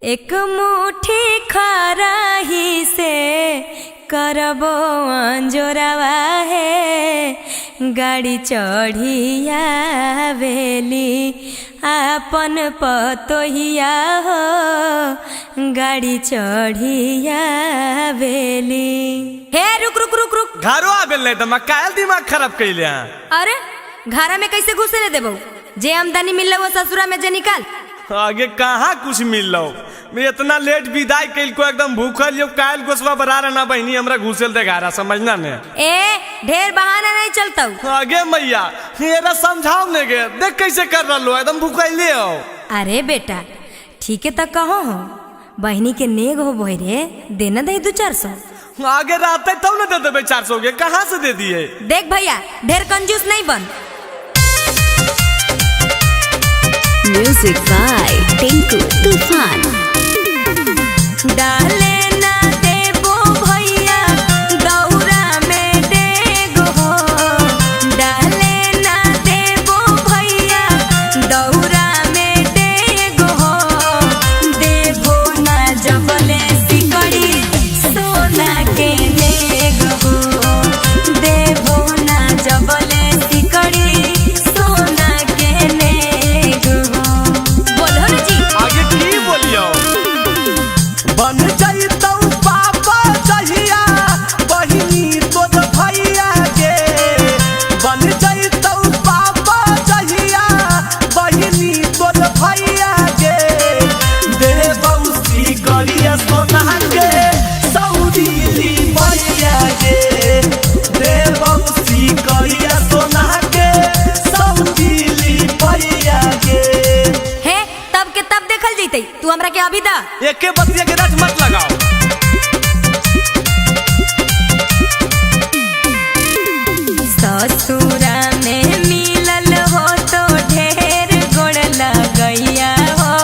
एक मुट्ठी खराही से करबो अंजोरवा हे, गाड़ी चढ़िया वेली आपन पतोहिया हो, गाड़ी चढ़िया वेली। हे रुक रुक रुक रुक, घरो आबेल नहीं तो कायल दिमाग खराब कैले हैं। अरे घरा में कैसे घुसे ले देबो? जे आमदनी मिललो वो ससुरा में जे निकाल। आगे कहाँ कुछ मिल लो, मैं इतना लेट विदाई कैल को एकदम भूखल यो कायल गोसवा बरा रहना बहनी हमरा घुसेल दे घरा समझना ने। ए ढेर बहाना नहीं चलता। आगे मैया मेरा समझाओ ने गे, देख कैसे कर रहा लो एकदम भूखले हो। अरे बेटा ठीक है तो कहो हो, बहनी के नेग हो बोरे देना दे 200-400। आगे रहते तब न दे देबे 400 के, कहाँ से दे दिए? देख भैया ढेर कंजूस नहीं बन। Music by Tinku Tufan. डाले ना देबो भैया दौरा में डेग हो, डाले ना देबो भैया दौरा में डेग हो, देबो ना जबले सिकड़ी सोना के नेग हो, देबो ना जबले सिकड़ी सोना के नेग हो। बोलो ना जी। आगे की बोलियो? बन जाइतौ पापा जहिया बहिनी तोर भैया के, बन जाइतौ पापा जहिया बहिनी तोर भैया के, देबौ सिकड़िया सोना के सऊदी भैया के, देबौ सिकड़िया सोना के सऊदी भैया के। हे तब के तब देखल जैतै, तू हमरा के अभी दा। एके बतिया के रट मत लगाओ। ससुरा में मिलल हो तो ढेर गोड़ लगैया हो,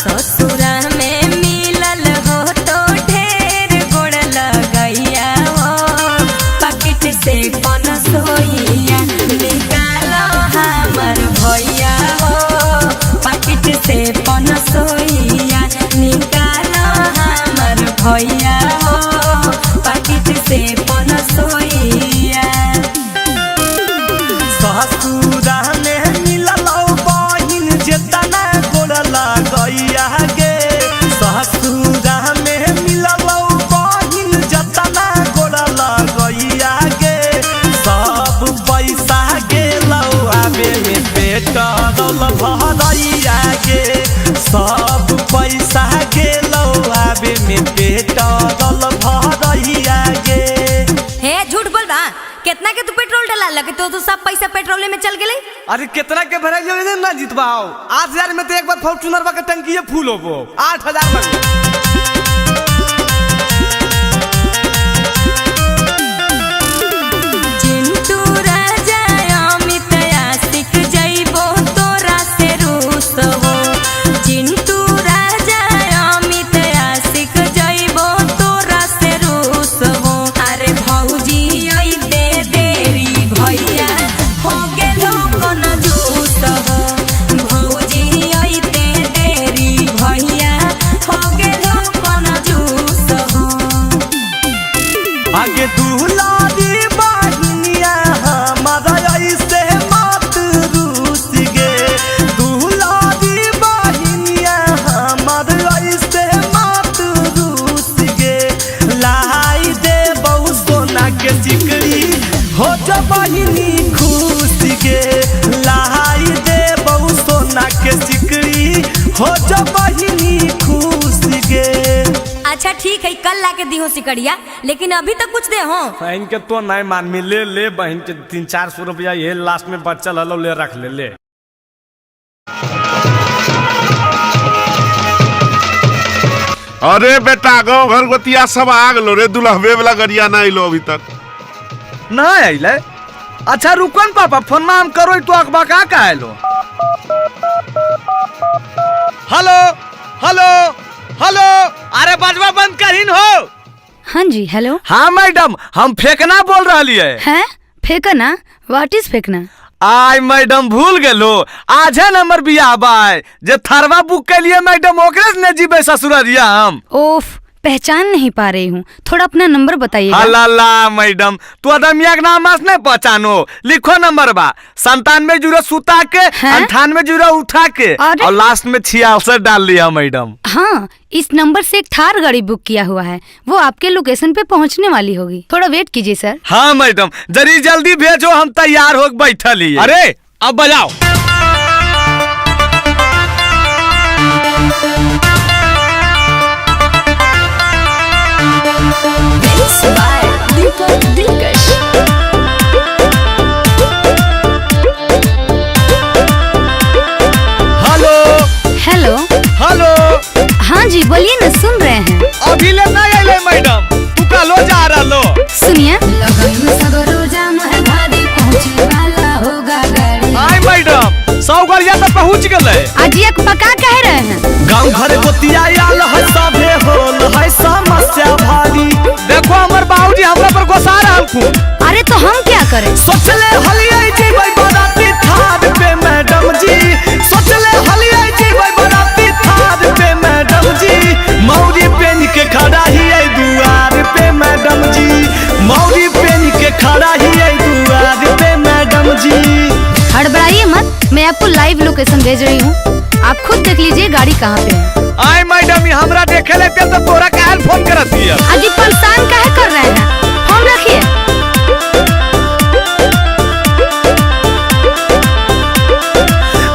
ससुरा में मिलल हो तो ढेर गोड़ लगैया हो, पॉकेट से पनसोइया निकालो हमर भैया हो, पॉकेट से पनसोइया निकालो हमर भैया हो, पॉकेट से पनसोइया। ससुरा में मिलल बहिन जेतना गोड़ लगैया गे, ससुरा में मिलल बहिन जेतना गोड़ लगैया गे, सब पैसा गेलौ आबे में पेट्रोल भरैया गे, सब पैसा गेलौ आबे में पेट्रोल भरैया गे। हे झूठ बोल बा, कितना के तू पेट्रोल डला लगे तो सब पैसा पेट्रोल में चल गेले। अरे कितना के भराई जो ना जीतवाओ, 8000 में तो एक बार फॉर्चूनर का टंकी फूल होबो, 8000 में। चिंटू राजा अमित आशिक जइबो तोरा से रूस हो, चिंटू राजा अमित आशिक जइबो तोरा से रूस हो, अरे भौजी अइते देरी भैया हो गेलो कंजूस हो, भौजी अइते देरी भैया हो गेलो कंजूस हो। आगे दुलारी बहिनिया हमारा ऐसे मत रूस गे, दुलारी बहिनिया हमारा ऐसे मत रूस गे, लाई दे बहु सोना के सिकड़ी हो जा बहिनी खुश गे, लाई दे बहु सोना के सिकड़ी हो जा बहिनी खुश गे। अच्छा ठीक है कल लाके दी हो सिकड़िया, लेकिन अभी तक कुछ दे हो। बहन के तो नहीं मान में ले ले बहन के 300-400 रुपया ये लास्ट में बच्चा हलो ले रख ले ले। अरे बेटा गाँव घर गोतिया सब आ गलो रे, दुल्हबे वाला गरिया ना अलो अभी तक। ना अइले? अच्छा रुकन पापा, फोन में हम करो तो अखबा का का आइलो। हेलो हेलो हेलो, अरे बजवा बंद करीन हो। हाँ जी हेलो। हाँ मैडम हम फेंकना बोल रही है। हैं फेंकना? What is फेंकना? आय मैडम भूल गेलो, आज है नंबर बियाह बाय जे थरवा बुक के लिए मैडम ओकरे से ने जीबे ससुररिया हम। ओफ, पहचान नहीं पा रही हूँ, थोड़ा अपना नंबर बताइएगा। हला मैडम, तू अदमिया के नाम नहीं पहचानो, लिखो नंबर बा 97 सुता के 98 उठा के अरे? और लास्ट में 66 डाल लिया मैडम। हाँ, इस नंबर से एक थार गाड़ी बुक किया हुआ है, वो आपके लोकेशन पे पहुँचने वाली होगी, थोड़ा वेट कीजिए सर। हाँ मैडम, जरी जल्दी भेजो, हम तैयार हो बैठल ही। अरे अब बजाओ। Deepak Dilkash. Hello hello hello. हाँ जी बोलिए ना, सुन रहे हैं। अभी ले नहीं आइले मैडम, तू कलो जा रहा लो। सुनिए आय मैडम, 100 गड़िया तो पहुँच गए। अजी एक पका कह रहे हैं। गाँव घर गोतिया आल है सभे होल है समस्या भारी। देखो हमर बाबूजी हमरा पर गुस्सा रहल। अरे तो हम क्या करें? सोचले हलियै जीबै बराती थार पे मैडम जी, सोचले हलियै जीबै बराती थार पे मैडम जी, मौरी पेन के खड़ा ही आई दुआर पे मैडम जी, मौरी पेन के खड़ा ही आई दुआर पे मैडम जी। हड़बड़ाइए मत, मैं आपको लाइव लोकेशन भेज रही हूँ, आप खुद देख लीजिए गाड़ी कहाँ पे है। आय मैडम, ये हमरा देखे लेते तो तोरा काहे फोन करत हिय? अजी परेशान काहे कर रहे हैं, फोन रखिए।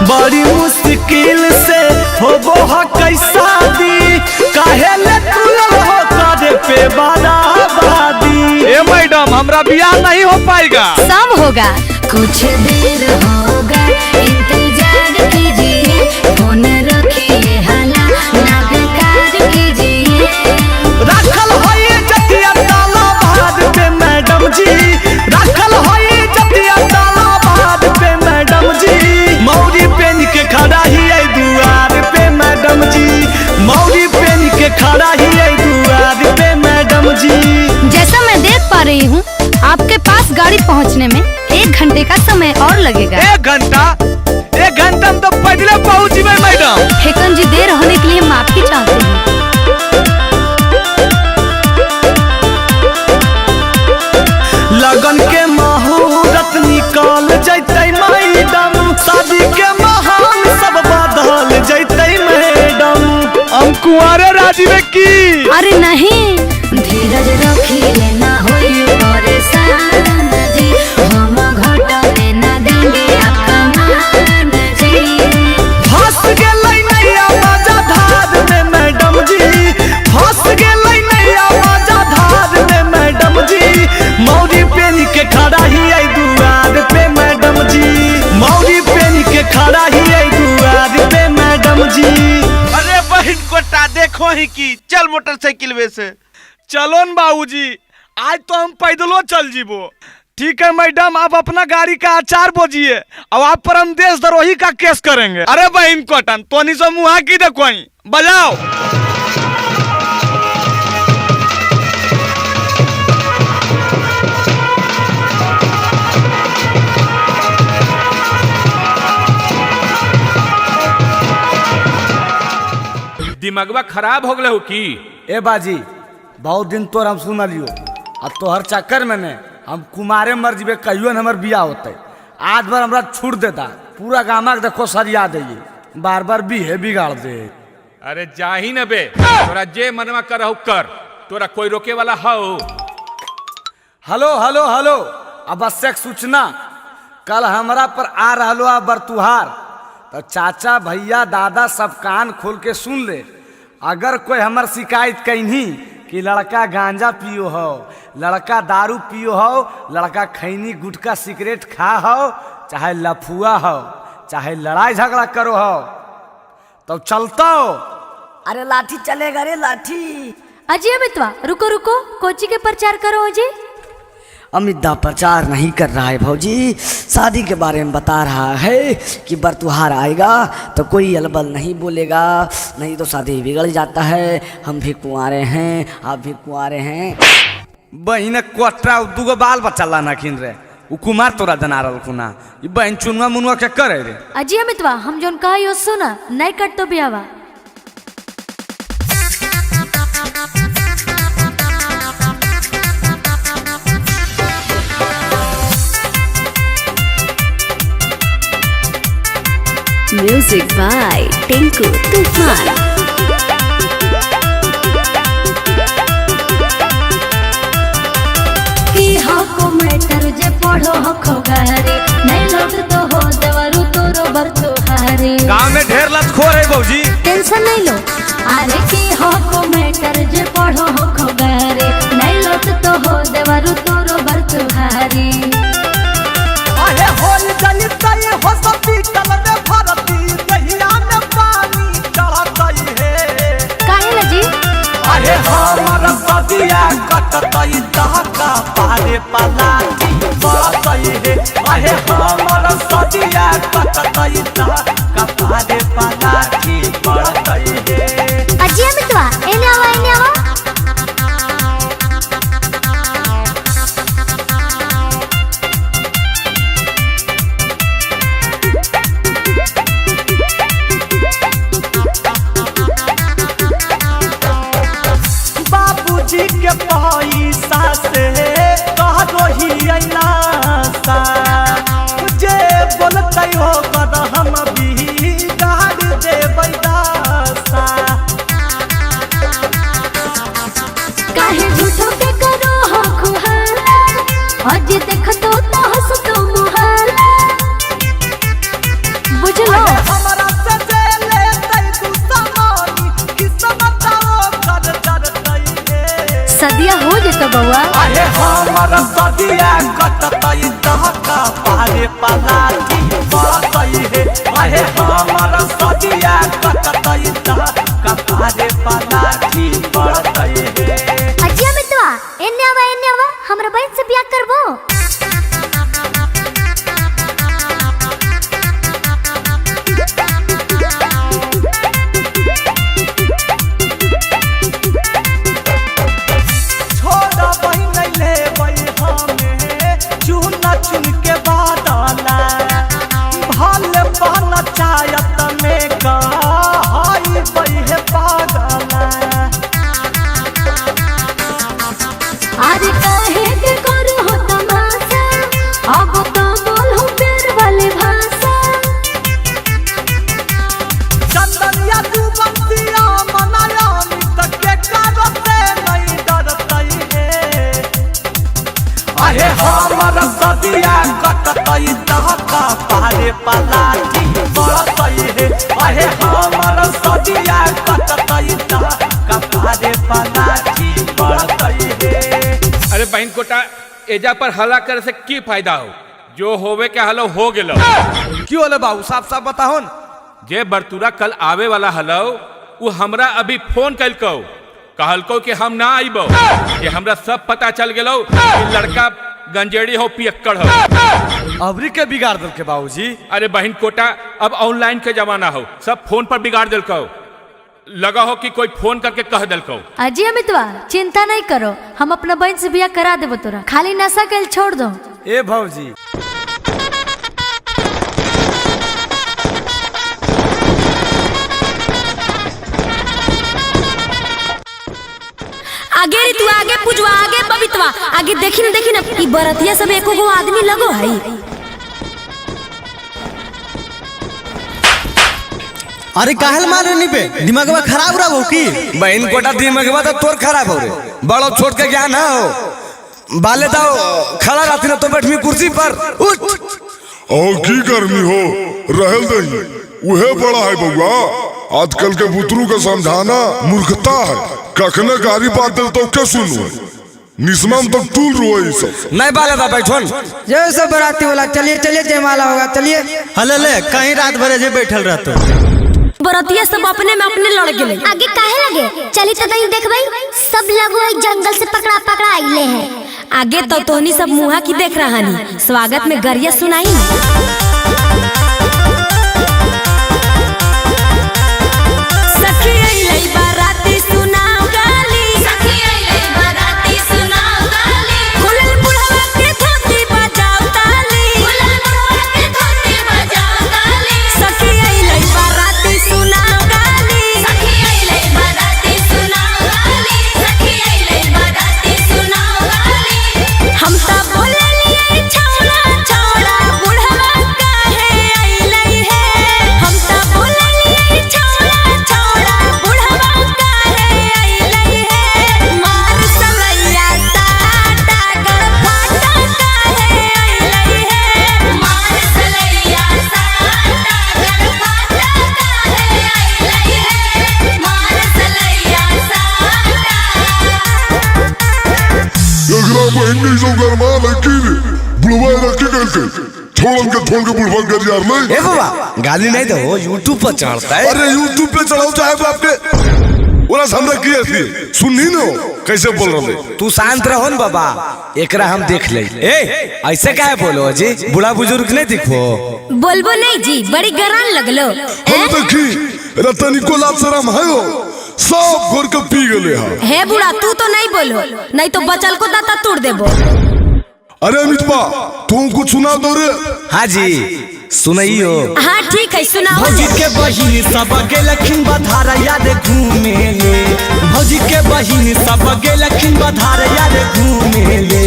बड़ी मुश्किल से होबो ह कैसा दी, काहे ले तुलल हो करे पे बराबरी। ए मैडम, हमरा बियाह नहीं हो पाएगा। सब होगा, कुछ देर होगा इंतजार कीजिए, फोन रखिए हला ना बेकार कीजिए। राखल होई जतिया ताला बाद पे मैडम जी, राखल होई जतिया ताला बाद पे मैडम जी, मौरी पेन के खड़ा ही आई दुआर पे मैडम जी, मौरी पेन के खड़ा ही आई दुआर पे मैडम जी। जैसा मैं देख पा रही हूँ आपके पास गाड़ी पहुँचने में 1 घंटे का समय और लगेगा। 1 घंटा? 1 घंटा में तो पैदले पहुँच जेबै मैडम। फेकन जी देर होने के लिए माफी चाहते हैं। लगन के मुहूर्त निकल जैतै मैडम, शादी के महान सब बदल जैतै मैडम। हम कुंवारे राजी में की? अरे नहीं, धीरज रखिए ना होई परेशान जी, हम घटने ना देंगे आपका मान जी। फंस गेलै नैया बाजा धार में मैडम जी, फंस गेलै नैया बाजा धार में मैडम जी, मौरी पेन के खड़ा ही आई दुआर पे मैडम जी, मौरी पेन के खड़ा ही आई दुआर पे मैडम जी। अरे बहन कोटा देखो ही की चल मोटरसाइकिल वे से। चलो न बाबूजी, आज तो हम पैदलो चल जीबो। ठीक है मैडम, आप अपना गाड़ी का अचार बोझिए और आप पर हम देशद्रोही का केस करेंगे। अरे बहन कोटन तोनी से मुहा की देखो, बजाओ। दिमागवा खराब हो गए हो की? ए बाजी, बहुत दिन तोर हम सुन लियो, अब तोहर चक्कर में ने हम कुमारे मर जीबे, कहियो न हमर बियाह होते। आज भर हमरा छूट देता, पूरा गामा के देखो सरिया दे, बार बार बीहे बिगाड़ दे। अरे जाही न बे, तोरा जे मनवा करहु कर, तोरा कोई रोके वाला हौ? हेलो हेलो हेलो, आवश्यक सूचना, कल हमरा पर आ रहलो आ बरतुहार, तो चाचा भैया दादा सब कान खोल के सुन ले। अगर कोई हमर शिकायत कहीं कि लड़का गांजा पियो हो, लड़का दारू पियो हो, लड़का खैनी गुटखा सिगरेट खा हो, चाहे लफुआ हो, चाहे लड़ाई झगड़ा करो हो, तो चलता हो। अरे लाठी चलेगा रे लाठी। अजय अमितवा रुको रुको, कोची के प्रचार करो अजय। अमित दा प्रचार नहीं कर रहा है भौजी, शादी के बारे में बता रहा है कि बरतुहार आएगा तो कोई अलबल नहीं बोलेगा, नहीं तो शादी बिगड़ जाता है। हम भी कुंवारे हैं, आप भी कुंवारे हैं। बहिन कोटरा दूगो बाल बच्चा लाना खिन रे, उ कुमार तोरा जना रहल खुना ई बहन चुनुआ मुनुआ के करे रे। अजी अमितवा हम जोन कहा यो सुना नहीं कट तो बियावा। म्यूजिक बाय टिंकू तूफान। की हको मैटर जे पढ़ो हको गारे नहीं लोग तो हो देवरु तोरो बर तोहारे। गांव में ढेर लतखोर है भौजी, टेंशन नहीं लो। अरे की हको मैटर जे पढ़ो हको गारे नहीं लोग तो हो देवरु तोरो बर तोहारे। अरे होल जलतई हो हॉस्पिटल में भर्ती दहिया में पानी चढ़तई हे। काहे ला जी? अरे हमर सदिया कटतई दहका पारे पलाटी पड़तई हे। अरे हमर सदिया कटतई दहका पारे पलाटी पड़तई हे। अजी अमितवा एने आवा एने आवा। बाबूजी के पैसा से कहो ही अइलासा जे बोलतै हो कर हम भी गाड़ देबै दासा। काहे झूठो के करो हो खुहाला आज देखतो तो हंसतो मुहाला बुझलो। हमरा से जे लेतै दुश्मनी किस्मत ओकर डरतै हे। सदिया हो जेतो बउआ। अरे हमर सदिया कटतै दहका पारे पलाटी पड़तै हे। अरे हमर सदिया कटतै दहका पारे पलाटी पड़तै हे। अजी अमितवा एने आवा एने आवा हमरा बहन से बियाह करबो। छोड़ा बहिन लेबै हमे चुन चुन के बादला भल पंचायत में कहई बहे पागला। अरे काहे के करो हो तमाशा अब तो बोल हो प्यार वाली भाषा। चंदनिया तू बंसिया मनायामी तक के करते नहीं डरतई हे। अरे हमर सदिया कटतई दहका पारे पलाटी पड़तई हे। अरे हमर सदिया कटतई दहका पारे पलाटी पड़तई हे। अरे बहन कोटा एजा पर हल्ला करे से की फायदा हो, जो होवे के हलो हो गेलो। क्यों होले बाबू साफ साफ बताहो न। जे बरतुरा कल आवे वाला हलो वो हमरा अभी फोन कलको, कहलको कि हम ना आइबो, कि हमरा सब पता चल गेलो कि लड़का गंजेड़ी हो पियक्कड़ हो। अबरी के बिगाड़ दल के बाबूजी। अरे बहन कोटा अब ऑनलाइन के जमाना हो, सब फोन पर बिगाड़ दिलको, लगा हो कि कोई फोन करके कह दिलको। अजी अमितवा चिंता नहीं करो हम अपना बहन से बियाह करा देबो तोरा, खाली नशा के छोड़ दो। ए भौजी आगे रे तू आगे पूजवा आगे बबितवा आगे देखी न देखी न ई बरतिया सब एको गो आदमी लगो हई। अरे काहल मारे नी पे दिमागवा खराब रहो की? बहन कोटा दिमागवा तो तोर खराब हो रे, बड़ो छोट के ज्ञान ना हो बाले दाओ खड़ा रहती ना तो बैठमी कुर्सी पर उठ। और की गर्मी हो रहल दही उहे बड़ा है बउआ। आजकल के बुतरू के समझाना मूर्खता है, कखने गारी बात दे तो के सुनू निस्मम तो टूल रोए सब। नहीं बाले दा बैठन जय सब बराती वाला चलिए चलिए जयमाला होगा चलिए। हले ले कहीं रात भर जे बैठल रहतो। बरतिया सब अपने में अपने लड़ गेले। आगे काहे लगे चली तो तनी देखबई सब लगो एक जंगल से पकड़ा पकड़ा आइले हैं। आगे तो तोहनी सब मुहा की देख रहानी स्वागत में गरिया सुनाई। सखी अइलै बाराती सुनाओ गाली, सखी अइलै बाराती सुनाओ गाली, खुलल बुढ़वा के धोती बजाओ ताली। बहन के सब गरमा लड़की रे बुढ़वा रखी गल के छोड़न के छोड़ के बुढ़वा कर यार नहीं। ए बाबा गाली नहीं दो, यूट्यूब पर चढ़ता है। अरे यूट्यूब पे चढ़ाओ चाहे बाप के ओरा हमरा की थी सुननी न कैसे बोल रहे। तू शांत रहो न बाबा, एकरा हम देख ले। ए ऐसे काहे बोलो जी, बूढ़ा बुजुर्ग नहीं दिखो। बोलबो नहीं जी, बड़ी गरान लगलो। हम देखी रतनी को लाज शरम है हो, सब घोर के पी गले हा। हे बूढ़ा तू तो नहीं बोलो, नहीं तो बचल को दाता तोड़ देबो। अरे अमित बा तुम कुछ सुना दो रे। हाँ जी सुनाइयो। हाँ ठीक है सुनाओ। भौजी के बहिन सब गेलखिन बधार यार घूमे ले, भौजी के बहिन सब गेलखिन बधार यार घूमे ले,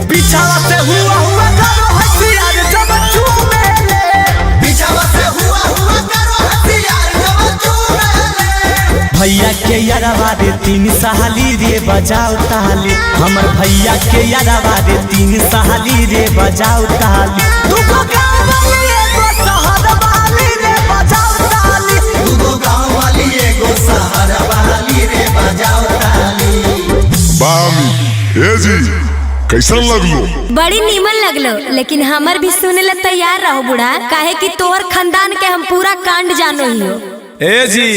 पीछावा से हुआ हुआ करो हसियार जब चूमे ले, पीछावा से हुआ हुआ करो हसियार जब चूमे ले। भैया के यारवा रे तीन सहाली रे बजाओ ताली, हमर भैया के यारवा रे तीन सहाली रे बजाओ ताली, दुगो गाँव वाली एगो शहर वाली रे बजाओ ताली, दुगो गाँव वाली एगो शहर वाली रे बजाओ ताली। बामी ए जी कैसन लगलो? बड़ी नीमन लगलो, लेकिन हमर भी सुने ला तैयार रहो बूढ़ा, काहे कि तोहर खानदान के हम पूरा कांड जानो ही हो। ए जी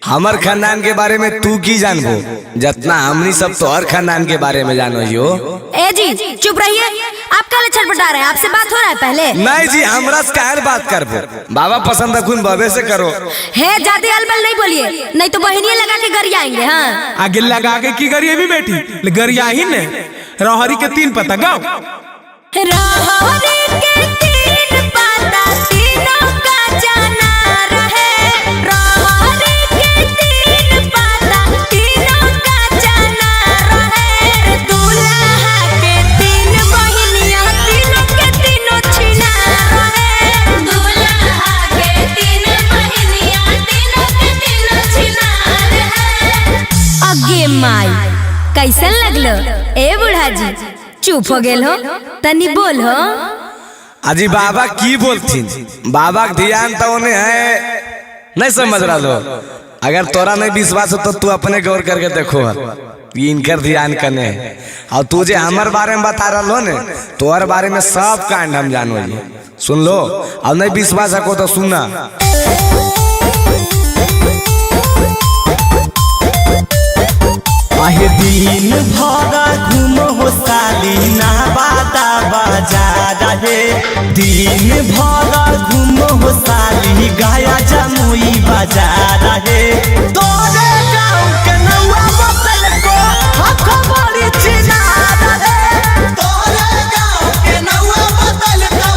हमर खानदान के बारे में तू की जानबो, जितना हमनी सब तोहर खानदान के बारे में जानो ही हो। ए जी चुप रहिए, आप काले छटपटा रहे हैं, आपसे बात हो रहा है पहले? नहीं जी हमरा से काहे बात करबो, बाबा पसंद अखुन बाबे से करो। हे ज्यादा अलबल नहीं बोलिए, नहीं तो बहनिया लगा के गरियाएंगे। हाँ आगे लगा के की गरिए भी बेटी गरिया ही ने। रहरी के तीन पता गाओ। रहरी के तीन पता तीनों का जाना रहे, रहरी के तीन पता तीनों का जाना रहे, दूल्हा के तीन बहिनिया तीनों के तीनों छिना रहे, दूल्हा के तीन बहिनिया तीनों के तीनों छिना रहे। अगे माई कैसन लगलो ए बूढ़ा जी, चुप हो गेल हो तनी बोल हो। अजी बाबा की बोलथिन, बाबा के ध्यान तो उन्हें है नहीं समझ रहा लो। अगर तोरा नहीं विश्वास हो तो तू अपने गौर करके देखो ये इनकर ध्यान कने है। और तू जे हमार बारे में बता रहा हो ने, तोहर बारे में सब कांड हम जानो जी। सुन लो, अब नहीं विश्वास हो तो सुनना। आहे दिन भर घूम हो साली ना बाता बाजार हे, दिन भर घूम हो साली गाया जमुई बाजार हे, तोरे गाँव के नौआ बसल को हक बड़ी छिनार हे, तोरे गाँव के नौआ बसल को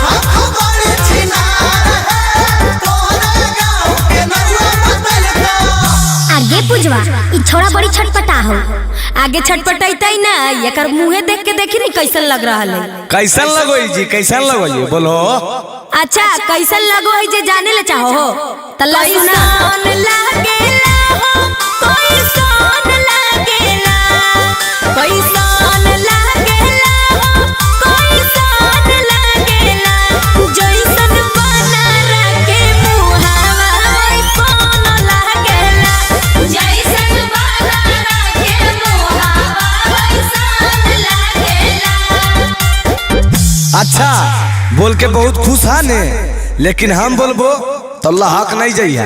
हक बड़ी छिनार हे, तोरे गाँव के नौआ बसल को। आगे पुजवा ई छोड़ा बड़ी छटपटा हो, आगे छटपटैतै ना एकर मुंहे देख के देखी नहीं कैसन लग रहा है। कैसन लगो जी, कैसन लगो जी बोलो। अच्छा कैसन लगो है जे जाने ले चाहो हो तल्ला सुना। लागेला हो कैसन लागेला, कैसन लागेला हो कैसन लागेला, जैसन बना के मुहावा वैसन लागेला, जैसन बना के मुहावा वैसन लागेला। अच्छा बोल के बहुत खुश है ने, लेकिन हम बोलबो तो हक नहीं जाइए,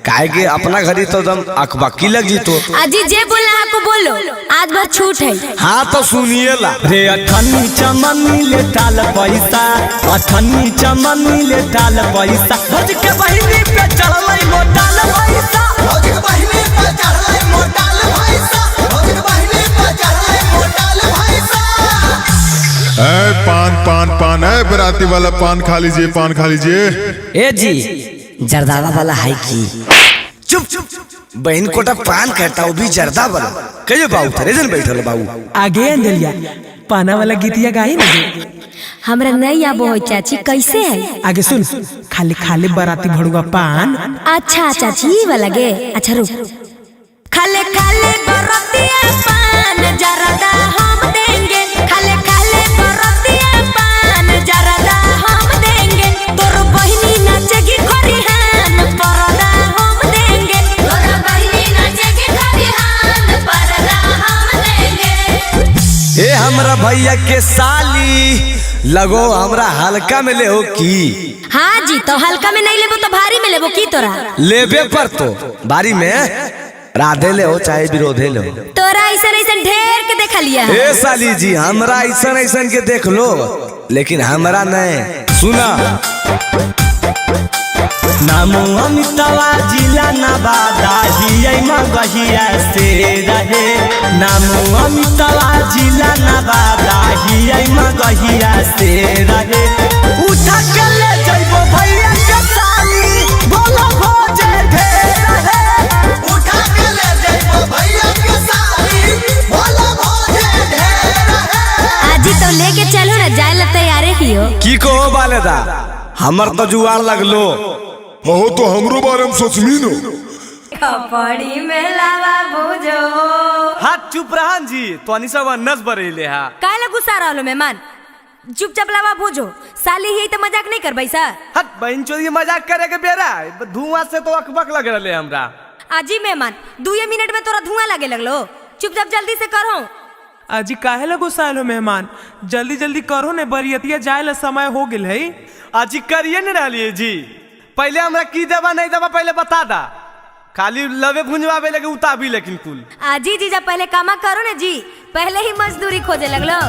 काहे के अपना घरी तो एकदम अकबकी लग जीतो। अजी जे बोलना आपको बोलो, आज भर छूट है। हाँ तो सुनिए ला रे। अठन्नी चमनी ले टाल पैसा, अठन्नी चमनी ले टाल पैसा, भौज के बहिनी पे चढ़लै मोटाल पैसा, भौज के बहिनी पे चढ़लै मोटाल पैसा, भौज के बहिनी पे चढ़लै मोटाल पैसा। ए पान पान पान, ए बराती वाला पान खा लीजिए, पान खा लीजिए। ए जी जर्दावा वाला है की? चुप चुप, बहन कोटा पान कहता वो भी जर्दा वाला। कहियो बाबू थरे जन बैठल बाबू। आगे अंजलिया पाना वाला गीतिया गाई ना। हमरा नहीं आबो है चाची, कैसे है? आगे सुन, खाली खाली बराती भड़ुआ पान। अच्छा चाची ये वाला गे, अच्छा रुक। खाले खाले बरातिया पान जर्दा हम देंगे, खाले खाले बरातिया पान जर्दा हम देंगे, तोर बहिनी नाचेगी खरिहान परदा हम देंगे, तोर बहिनी नाचेगी खरिहान परदा हम देंगे। ए हमरा हमरा भैया के साली लगो हमरा हल्का में ले हो की। हाँ जी, तो हल्का में नहीं लेबो तो भारी में लेबो की तोरा? लेबे पर तो भारी में राधे ले हो चाहे विरोधे ले हो। तोरा ऐसा ऐसा ढेर के देखा लिया। ए साली जी हमरा ऐसा ऐसा के देख लो लेकिन हमरा नहीं। सुना नामो अमितावा जिला नवादा हियै मगहिया से रहे। नामो अमितावा जिला नवादा हियै मगहिया से रहे। उठा के ले जइबो भैया के साली बोलो भोजे ढेर रहे। उठा के ले जइबो भैया के साली बोलो भोजे ढेर रहे। आजी तो लेके चलो ना, जाए ला तैयारे ही हो। की कहो बालेदा हमर तो जुआर लगलो। हो तो हमरो बारे में सोचमी नो। खपड़ी में लावा भुजो। हाथ चुप रहन जी, तोनी सब अन्नस बरेले हा। काहे ला गुस्सा रहलो मेहमान? चुपचाप लावा भुजो, साली ही तो मजाक नहीं करबै सर। हट बहन चोरी मजाक करे के बेरा, धुआं से तो अकबक लग रहले हमरा। आजी मेहमान 2 मिनट में तोरा धुआं लगे लगलो, चुपचाप जल्दी से करो। अजी काहे ला गुस्सायल हो मेहमान? जल्दी जल्दी करो ने, बरियतिया जाए ला समय हो गेल है। अजी करिए न रहलिए जी, पहले हमरा की देवा नहीं देवा पहले बता दा। खाली लवे भुंजवावे लगे उताबी लेकिन कुल। आजी जीजा पहले कामा करो ना जी, पहले ही मजदूरी खोजे लगलो।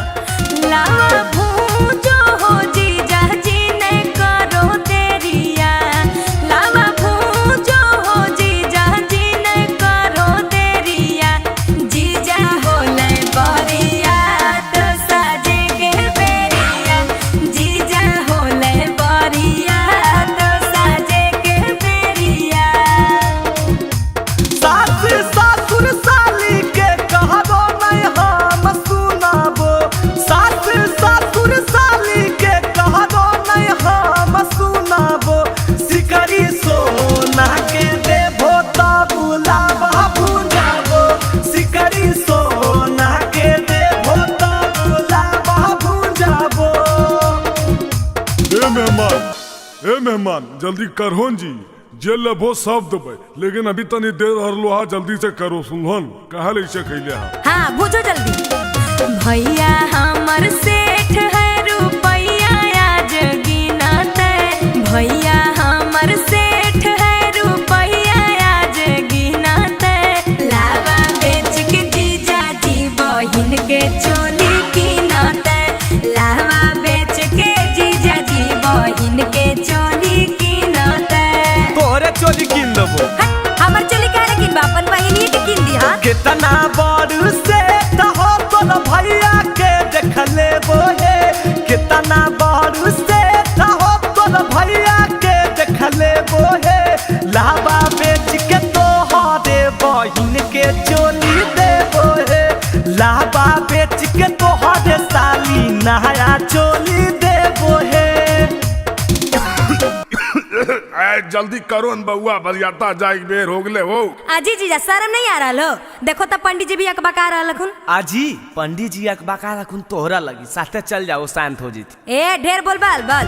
लावा भूजो हो जीजा जी ने करो देरिया, लावा भूजो हो जीजा जी ने करो देरिया, जीजा होले बरिया तो साजे के बेरिया, जीजा होले बरिया तो साजे के बेरिया। सास ससुर साली के कहबो नहीं हम सुनाबो, सास ससुर साली के कहबो नहीं हम सुनाबो, सिकरी सोना के देबो तब लावा भुंजाबो, सिकरी सोना के देबो तब लावा भुंजाबो। ए मेहमान, ए मेहमान जल्दी करहोन जी, जे लेबो सब देबै लेकिन अभी तनी देर हरलो हा, जल्दी से करो सुनहन काहे लैसे खैले हा। हाँ भुजो जल्दी। भैया हमर सेठ है रुपैया आज गिनते, भैया हमर सेठ है रुपैया आज गिनते, लावा बेच के जीजा जी बहिन के चोली किनते, लावा बेच के जीजा जी बहिन के चोली किनते। तोहरे चोली किन देबो। हमर चोली काहे किनबा, अपन बहिनी के किन दी। हां कितना बड़ से हो तोर भैया के देख लेबो हे, कितना बड़ से हो तोर भैया के देख लेबो हे, लावा बेच के तोहरे बहिन के चोली देबो हे, लावा बेच के तोहरे साली नया चोली देबो हे। जल्दी करो न बउआ, बरियाता जाए के बेर हो गेले हो। आजी जीजा शर्म नहीं आ रहा हो? देखो तो पंडित जी भी अकबका रहलखुन। आजी पंडित जी अकबका रहलखुन तोहरा लगी, साथे चल जाओ शांत हो जीत। ए ढेर बोल बाल बाल।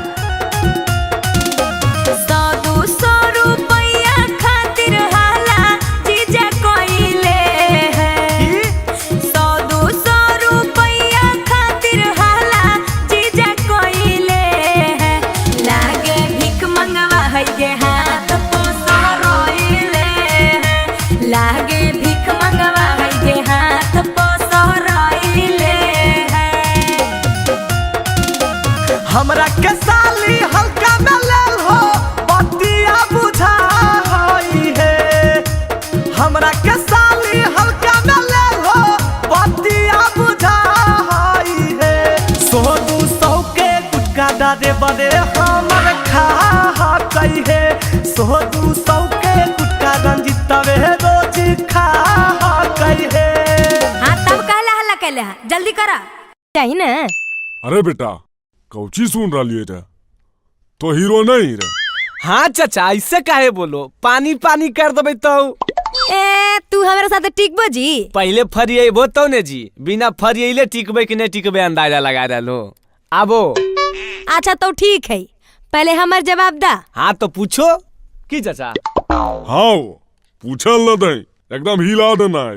100-200 रुपया खातिर हाला जीजा कोइले है, 100-200 रुपया खातिर हाला जीजा कोइले है, लागे भीख मंगवा है के हाथ पोसो रोइले है, लागे भीख मंगवा है के हाथ पोसो रोइले है। हमरा के साली हल्का में लेल हो बतिया बुझाई है, हमरा के साली हल्का में लेल हो बतिया बुझाई है, 100-200 के गुटका डारे बड़े हमर खा कही है, 100-200 के गुटका रंजितवे रोज खा कही है। हाँ तब कहला हल्ला कैले हा, जल्दी करा चाहिए ना। अरे बेटा कौची सुन रही रे, तो हीरो नहीं रे। हाँ चाचा ऐसे काहे बोलो, पानी पानी कर देबै तो। ए तू हमारे साथ टिकबो जी? पहले फरियेबो तो ने जी, बिना फरियले टिकबे कि नहीं टिकबे अंदाजा लगा रहलो। आबो। अच्छा तो ठीक है, पहले हमार जवाब दा। हाँ तो पूछो की चाचा। हाँ पूछल न दे, एकदम हिला देना है।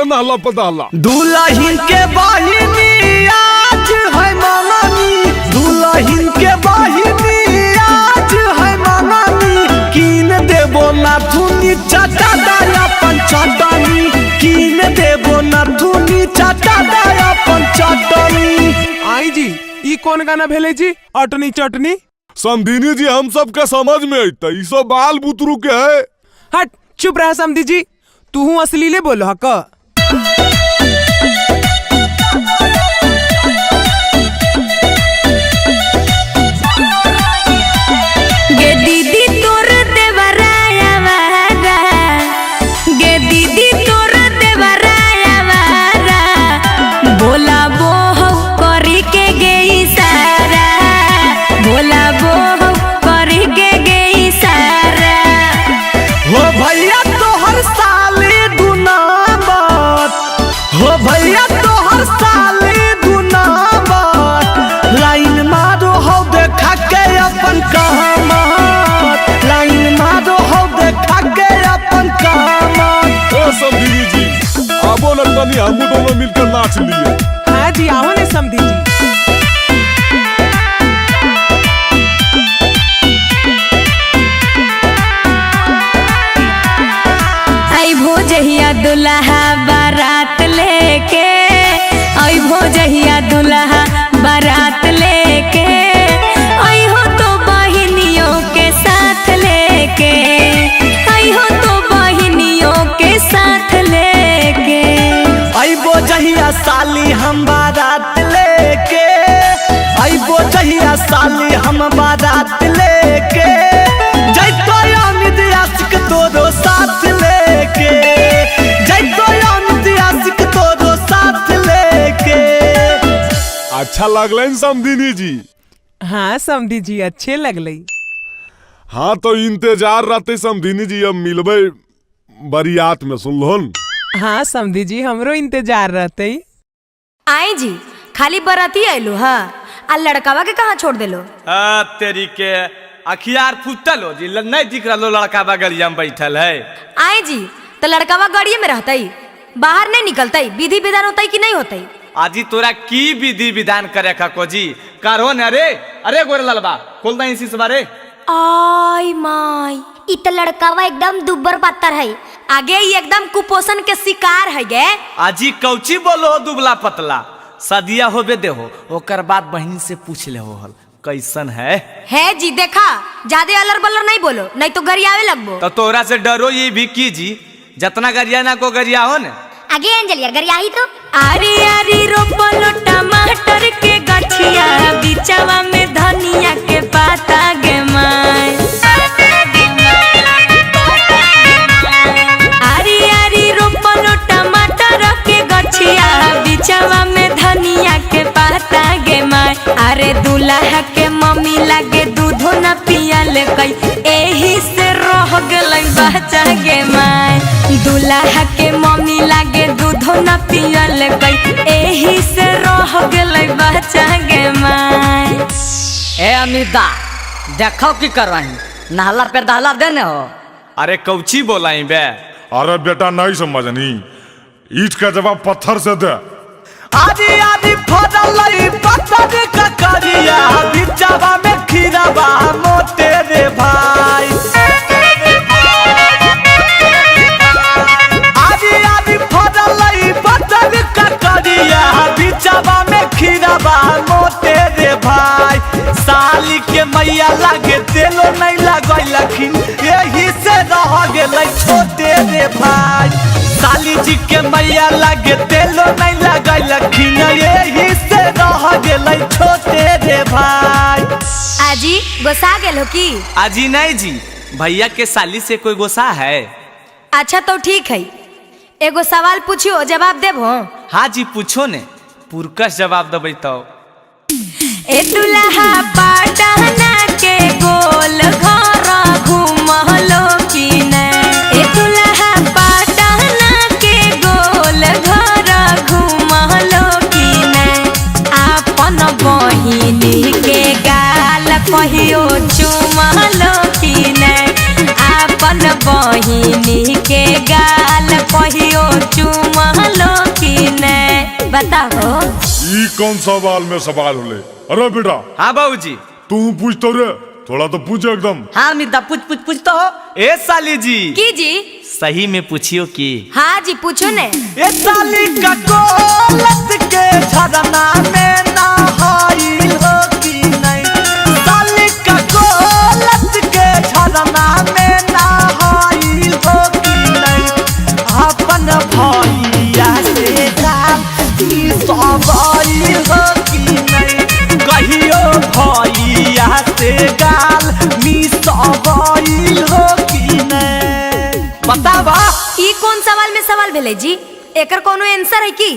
नहला पदहला। दुल्हन के बहिनी आज है मंगनी, दुल्हन के बहिनी आज है मंगनी, कीन देबो नाथुनी चाचा दाया पंचटनी, कीन देबो नाथुनी चाचा दाया पंचटनी। आई जी ई कौन गाना भेले जी अटनी चटनी? समधिनी जी हम सब के समझ में अइतै, ई सब बाल बुतरू के है। हट चुप रह समधी जी, तू असलीले बोलो हक। गे दीदी तोर देवराया वारा, गे दीदी तोर देवराया वारा, बोला बो हो करी के गे इशारा, बोला बो हो करी के गे इशारा। हो भैया तोहर साले दुनामत, हो भैया तोहर साले दुनामत, लाइन मारो हो देखा के अपन कामत, लाइन मारो हो देखा के अपन कामत। ओ समधिनी जी आबो न तनी हमू दोनों मिलकर नाच लिए। हाँ जी आओ ने समधी जी। अइभो जहिया दुल्हा बारात लेके, अइभो जहिया दुल्हा बारात लेके, अइहो तो बहिनियों के साथ लेके, अइहो तो बहिनियों के साथ लेके। अइबो जहिया साली हम बारात लेके, अइबो जहिया साली हम बारात लेके, जैतो अमित आशिक तोरो साथ लेके, जैतो अमित आशिक तोरो साथ लेके। अच्छा लगलै समधिनी जी? हाँ समधी जी अच्छे लगलै। हाँ तो इंतजार रहते समधिनी जी, अब मिलबै बरियात में, सुनलहुन? हाँ समधी जी हमरो इंतजार रहते। आई जी खाली बराती आइलो हा, आ लड़कावा के कहाँ छोड़ देलो? आ तेरी के अखियार फूटल हो जी, नहीं दिख रहा लड़का बगलिया में बैठल है। आई जी तो लड़कावा गाड़िए में रहतई, बाहर नहीं निकलतई, विधि विधान होतई कि नहीं होतई? आजी तोरा की विधि विधान करे खको जी, करो न रे। अरे गोरे ललबा खोल दई इसी बारे। आई माई इ त लड़कावा एकदम दुब्बर पातर है, आगे ही एकदम कुपोषण के शिकार है गे। आजी कौची बोलो हो दुबला पतला, सदिया होबे देहो ओकर बाद बहन से पूछ ले हो हल कैसन है। है जी देखा ज्यादा अलर बलर नहीं बोलो, नहीं तो गरियावे लगबो। तो तोरा से डरो ये भी की जी, जतना गरिया ना को गरिया हो न। आगे अंजलिया गरियाही तो। आरी आरी रोपलो टमाटर के गछिया, बिचवा में धनिया के पाता गे माय। आरी आरी रोपलो टमाटर के गछिया, बिचवा में धनिया के पाता गे माय। अरे दुल्हा के मम्मी लागे दूधो न पियल कई, एही से रह गेलै बच्चा गे माय। दुल्हा के मम्मी लागे दूधो न पियल कई, एही से रह गेलै बच्चा गे माय। ए अमिता देखो की करवाही, नहला पे दहला देने हो। अरे कौची बोलाई बे? अरे बेटा नहीं समझनी, ईट का जवाब पत्थर से दे। आदि आदि फरलै पत्थर ककरिया, बिचवा में खीराबा मोटे रे भाई। आदि आदि फरलै पत्थर ककरिया, बिचवा में खीराबा मोटे रे भाई। साली के मैया लागे तेलो नहीं लगैलखिन, एही से रह गेलै छोटे रे भाई। साली जी के मैया लागे तेलो नहीं लगैलखिन, एही से रह गेलै छोटे रे भाई। आजी गोसा गेल हो की? आजी नहीं जी, भैया के साली से कोई गोसा है। अच्छा तो ठीक है, एगो सवाल पूछियो जवाब देबो? हाँ जी पूछो ने, पुरकस जवाब देबै तो। ए दुल्हा पटना के गोल घर घूमलो की नै, ए दुल्हा पटना के गोल घर घूमलो की नै, आपन बहिनी के गाल कहियो चुमलो की नै, आपन बहिनी के गाल कहियो चुमलो बताओ। ई कौन सवाल में सवाल होले? अरे बेटा। हाँ बाबूजी। तू पूछ तो रे, थोड़ा तो पूछ एकदम। हाँ मिता पूछ पूछ पूछ तो हो। ए साली जी। की जी? सही में पूछियो की? हाँ जी पूछो ने। ए साली का कोलत के झरना में नहाइल हो कि नहीं? साली का कोलत के झरना में नहाइल हो कि नहीं? अपन भैया से जाल मिसवाइल हो कि नहीं? कहियो भैया से गाल मिसवाइल हो कि नहीं? बतावा। ई कौन सवाल में सवाल भेले जी? एकर कोनो आंसर है की?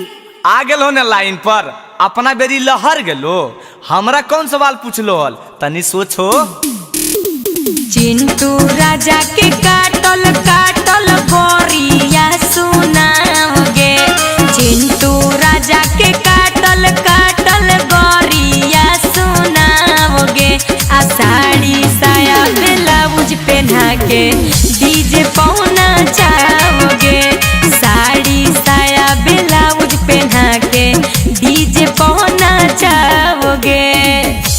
आ गेलो ने लाइन पर, अपना बेरी लहर गेलो। हमरा कौन सवाल पूछलो हल, तनी सोचो। चिंटू राजा के काटल काटल गोरिया सुनाओगे, चिंटू राजा के काटल काटल गोरिया सुनाओगे, आ साड़ी साया ब्लाउज पहना के डीजे पहुना चाहोगे, साड़ी साया ब्लाउज पहना के डीजे पहुना चाहोगे।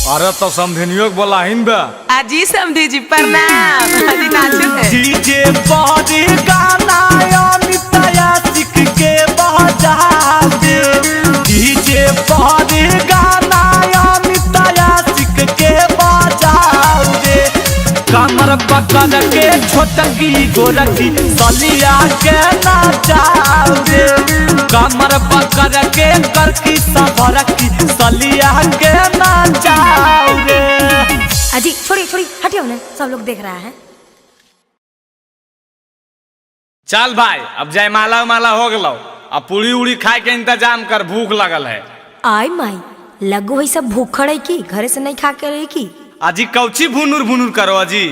अरे तो समझनियो के बोला हिन बे। अजी समधी जी प्रणाम। अजी नाचो है। डीजे पर गाना अमिताया सिख के बजा दे, डीजे पर गाना अमिताया सिख के बजा दे, कमर पकड़ के छोटकी गोरकी सलिया के नाचा दे, कमर पकड़ के करकी सफरकी सलिया के नाचा दे। अजी छोड़ी छोड़ी हटियो ना, सब लोग देख रहा है। चल भाई अब जयमाला माला हो गलो, अब पूरी उड़ी खाए के इंतजाम कर, भूख लगल है। आई माई लगो है सब भूखड़ है की घरे से नहीं खा के रही की? अजी कौची भुनुर भुनुर करो अजी,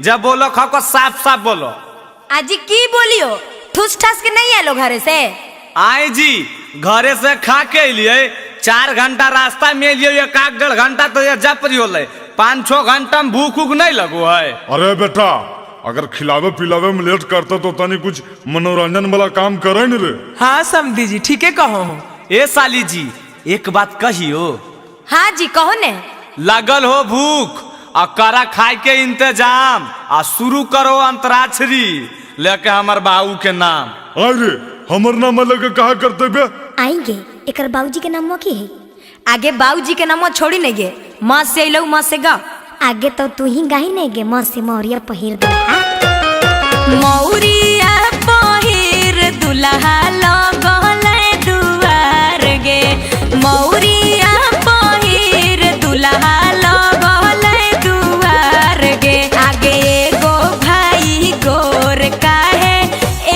जब बोलो खाओ को साफ साफ बोलो। अजी की बोलियो, ठूस ठास के नहीं आलो घरे से? आए जी घरे से खा के लिए 4 घंटा रास्ता में लिए, एक 1.5 घंटा तो ये जप रही होले, 5-6 घंटा में भूख उख नहीं लगो है। अरे बेटा अगर खिलावे पिलावे में लेट करता तो तनी कुछ मनोरंजन वाला काम करे न रे। हाँ समधी जी ठीक है कहो। ए साली जी एक बात कहियो। हाँ जी कहो ने। लगल हो भूख आ करा खाए के इंतजाम, आ शुरू करो अंतराक्षरी लेके हमर बाबू के नाम। अरे हमर नाम लेके कहा करते बे? आएंगे एकर बाबूजी के नाम की है? आगे बाबूजी के नाम छोड़ी नहीं गे, माँ से अइलौ माँ से गा। आगे तो तू ही गाही नहीं गे, माँ से मौरिया पहिर दुल्हा, मौरिया पहिर दुल्हा लगल दुआर गे, मौरिया पहिर दुल्हा लगल दुआर गे, आगे एगो भाई गोर काहे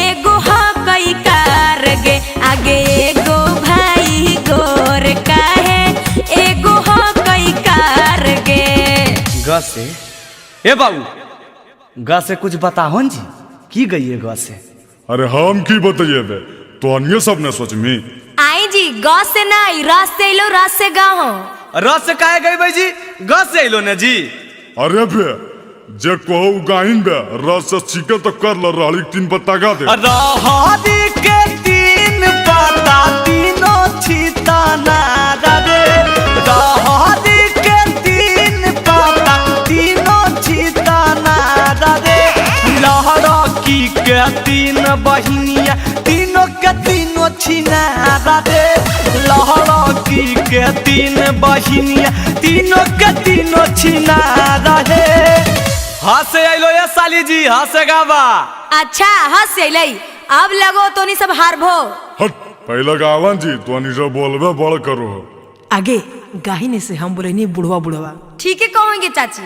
एगो हकई कार गे, आगे एगो भाई गोर काहे एगो हकई कार गे। ग से ए बाबू ग से कुछ बताहो जी, की गई है ग से? अरे हम की बताइए बे, तो अन्य सब ने सोच में। आई जी ग से नहीं र से अइलो, र से गाहो। र से काहे गई भाई जी, ग से अइलो ने जी। अरे बे जे कहो गाहिन बे, र से सीखे तो कर ल, रहली 3 पत्ता गा दे। रहरी के 3 पत्ता तीनों छिताना रे, रहरी के 3 पत्ता तीनों छिताना रे, लहरकी के 3 बहिनिया तीनों के तीनों छिना रे, लहरकी के 3 बहिनिया तीनों के तीनों छिना रे। हंसे अइलो ये साली जी, हंसे गावा। अच्छा हंसे अइलै, अब लगो तो नहीं सब हारभो। हट पहले गावन जी, तो नहीं सब बोलबे बड़ करो। आगे गाहिने से हम बोले नहीं बुढ़वा बुढ़वा। ठीक है कहोगे चाची।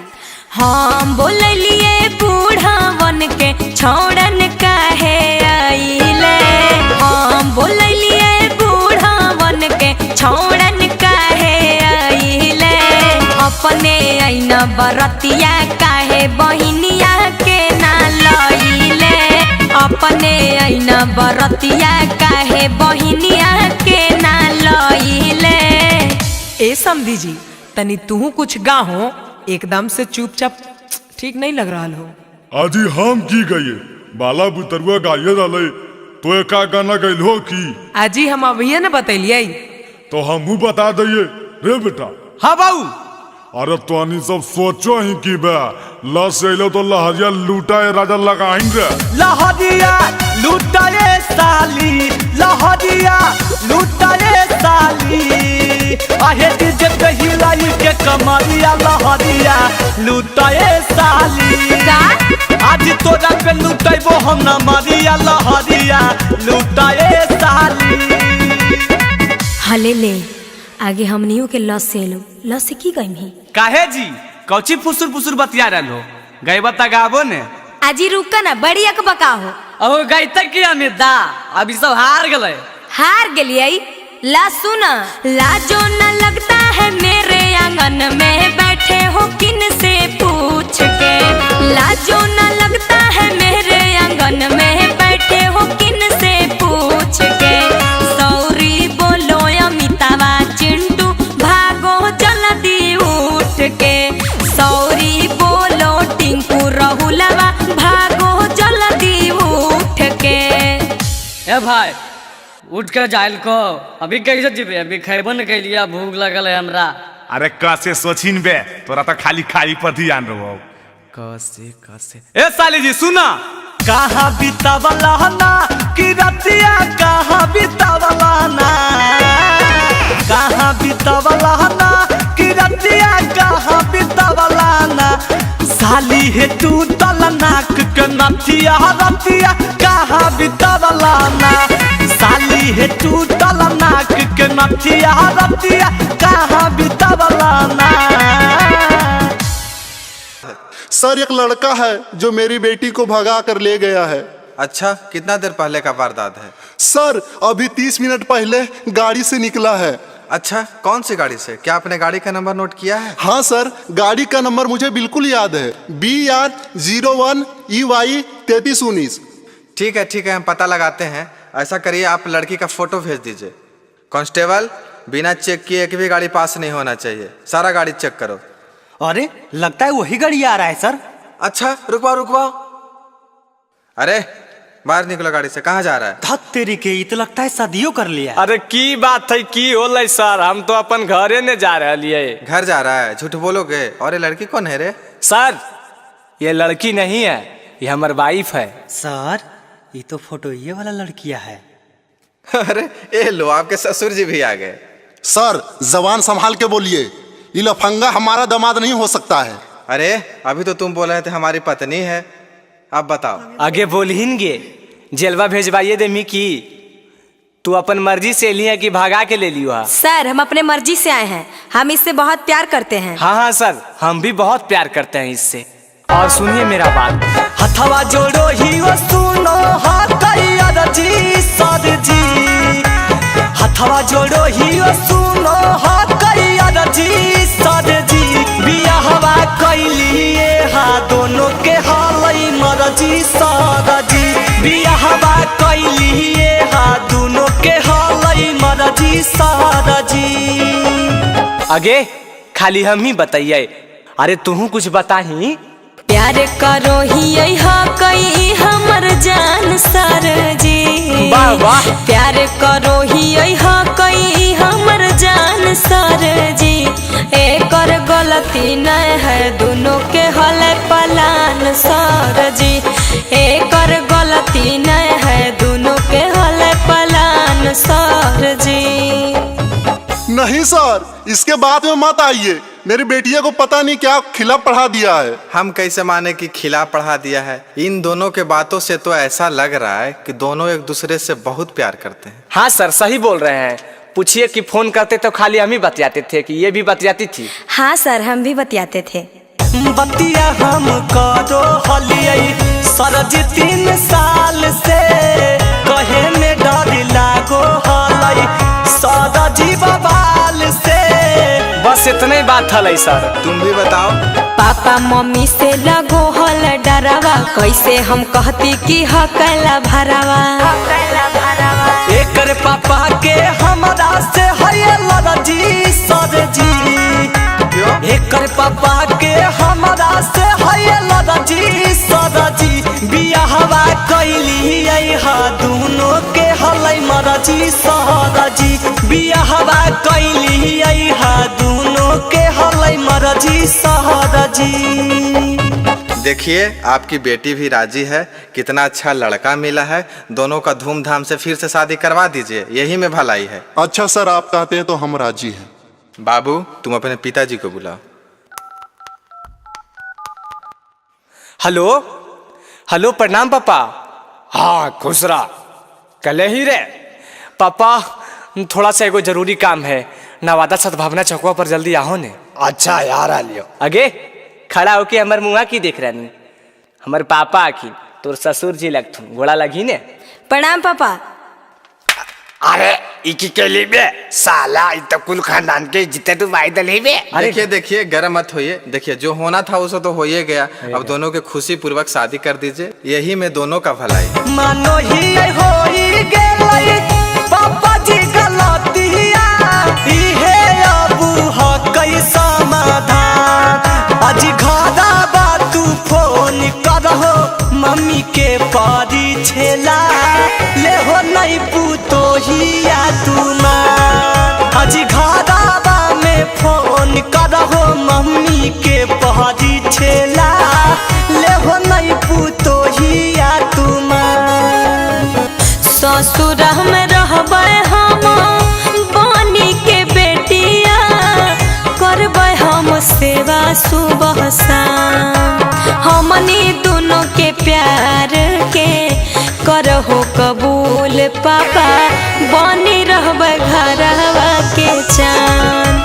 हम बोललिए बूढ़वन के छोड़न काहे आइले, हम बोललिए बूढ़वन के छोड़न काहे आइले, अपने ऐना बरतिया काहे बहिनिया के ना लइले, अपने ऐना बरतिया काहे बहिनिया के ना लइले। ए समधी जी तनी तू कुछ गाहो, एकदम से चुपचाप ठीक नहीं लग रहा हो। आजी हम की गए, बाला बुतरुआ गाये रहले, तो एका गाना गइल हो की? आजी हम अभी न बतैलिए, तो हमहू बता दिए रे बेटा। हाँ बाबू। अरे तोनी सब सोचो ही की बे लस अलो तो लहरिया लूटा राजा लगाइन रे। लहरिया लूटा ये साली, लहरिया लूटा ये साली, आहे डीजे पे हिलाई के कमरिया लहरिया लूटा ये साली। आज तोरा पे लूटेबो हम न मरिया लहरिया लूटा ये साली। हले ले आगे हमनियों के लस से लो, लस से की गई? काहे जी कौची फुसुर फुसुर बतिया रहलो? गईबा त गाबो ने। आजी रुका ना, बड़ी अकबका हो। अब गईता की अमिता अभी सब हार गए। हार गेलिए? ला सुना, लाजो न लगता है मेरे आंगन में बैठे हो किन से पूछ के, लाजो न लगता है मेरे आंगन में बैठे हो किन से पूछ के, सॉरी बोलो अमितावा चिंटू भागो जल्दी उठ के, सॉरी बोलो टिंकू रहुलवा भागो जल्दी उठ के। ए भाई उठ के जाइल को अभी कैसे जीबे? अभी खैबो न कैलिया, भूख लगल है हमरा। अरे कैसे सोचिन बे, तोरा तो खाली खाई पर ध्यान रहो। कैसे कैसे? ए साली जी सुना, कहाँ बितावला ना कि रतिया, कहाँ बितावला ना, कहाँ बितावला ना कि रतिया, कहाँ बितावला ना, साली हे तू तल नाक के नथिया रतिया, कहाँ बितावला ना, साली हे तू तल नाक के नथिया रतिया, कहाँ बितावला ना। सर एक लड़का है जो मेरी बेटी को भगा कर ले गया है। अच्छा, कितना देर पहले का वारदात है? सर अभी 30 मिनट पहले गाड़ी से निकला है। अच्छा, कौन सी गाड़ी से? क्या आपने गाड़ी का नंबर नोट किया है? हाँ सर, गाड़ी का नंबर मुझे बिल्कुल याद है, BR 01 EY 3319। ठीक है ठीक है, हम पता लगाते हैं। ऐसा करिए, आप लड़की का फोटो भेज दीजिए। कांस्टेबल, बिना चेक किए एक भी गाड़ी पास नहीं होना चाहिए, सारा गाड़ी चेक करो। अरे लगता है वही गाड़ी आ रहा है सर। अच्छा रुकवाओ रुकवाओ, अरे बाहर निकलो गाड़ी से, कहाँ जा रहा है? धत तेरी के, ये तो लगता है शादियों कर लिया। अरे की बात है, की होलै सर, हम तो अपन घरे ने जा रहे। घर जा रहा है? झूठ बोलोगे। और ये लड़की कौन है रे? सर ये लड़की नहीं है, ये हमार वाइफ है। सर ये तो फोटो ये वाला लड़किया है। अरे ये लो, आपके ससुर जी भी आ गए। सर जबान संभाल के बोलिए, ये लफंगा हमारा दामाद नहीं हो सकता है। अरे अभी तो तुम बोल रहे थे हमारी पत्नी है, अब बताओ। आगे बोलहिनगे, जेलवा भेजवाइए दे मिकी, तू अपन मर्जी से लिया कि भागा के ले लियो? सर हम अपने मर्जी से आए हैं, हम इससे बहुत प्यार करते हैं। हाँ हाँ सर, हम भी बहुत प्यार करते हैं इससे। और सुनिए मेरा बात, हथवा जोड़ो ही वो सुनो जी सर जी, हथवा जोड़ो ही वो सुनो जी सर जी, बियाहवा कैलिए हा दोनों के हालई मरजी सर जी, बियाहवा कैलिए हा दोनों के हालई मरजी सर जी। आगे खाली हम ही बताइए, अरे तुहू कुछ बताही। प्यार करो ही कई हमर जान सर जी, वाह वाह। प्यार करो ही कई हमर जान सर जी, एकर गलती नहीं है दोनों के हल पलान सर जी, एकर गलती नहीं है दोनों के हल पलान सर जी। नहीं सर, इसके बाद में मत आइए, मेरी बेटिया को पता नहीं क्या खिला पढ़ा दिया है। हम कैसे माने कि खिला पढ़ा दिया है? इन दोनों के बातों से तो ऐसा लग रहा है कि दोनों एक दूसरे से बहुत प्यार करते हैं। हाँ सर सही बोल रहे हैं, पूछिए कि फोन करते तो खाली हम ही बतियाते थे कि ये भी बतियाती थी? हाँ सर हम भी बतियाते थे। बतिया हम करो हलियै सर जी 3 साल से, कहे में डर लागो हलै सर जी बबाल से। बस इतने ही बात हलै सर। तुम भी बताओ। पापा मम्मी से लगो हल डरावा, कैसे हम कहती कि हकला भरावा, एकर पापा के हमरा से है लड़जी सर जी, एकर पापा के हमरा से है लड़जी सर जी, बियाहवा कैली हा दोनों के हलै मर मरजी सहरजी बियाहवा कैली हा दोनों के हलै मरजी सहरजी। देखिए आपकी बेटी भी राजी है, कितना अच्छा लड़का मिला है, दोनों का धूमधाम से फिर से शादी करवा दीजिए, यही में भलाई है। अच्छा सर, आप कहते हैं तो हम राजी हैं। बाबू तुम अपने पिताजी को बुलाओ। हेलो हेलो, प्रणाम पापा। हाँ खुश रहा, कल ही रे पापा, थोड़ा सा एगो जरूरी काम है, नवादा सद्भावना चौकवा पर जल्दी आओ ने। अच्छा यार आ लियो। अगे खड़ा होके हमर मुँहा की देख रहा, हमर पापा आखिन तोर ससुर जी लगथुन, गोड़ा लगी ने। प्रणाम पापा। अरे इकी के लिए बे साला इ तो कुल खानदान के जिते तू भाई दले बे। देखिए देखिए गरम मत होइए, देखिए जो होना था उसे तो हो ही गया, अब दोनों के खुशी पूर्वक शादी कर दीजिए, यही में दोनों का भलाई। मानो ही होई गेलै पापा जी गलतिया, इहे अबू हकै समाधान, आज घरबा तू फोन करहो मम्मी के परी छेला, ले हो नहीं पुतोहिया तुमा, आज घरबा में फोन करहो मम्मी के परी छेला, ले हो नहीं पुतोहिया तुमा। ससुर में रहबै हम बनी के बेटिया, करबै हम सेवा सुबह शाम, हमनी दोनों के प्यार के करहो कबूल पापा, बनी रहबै घरवा के चान,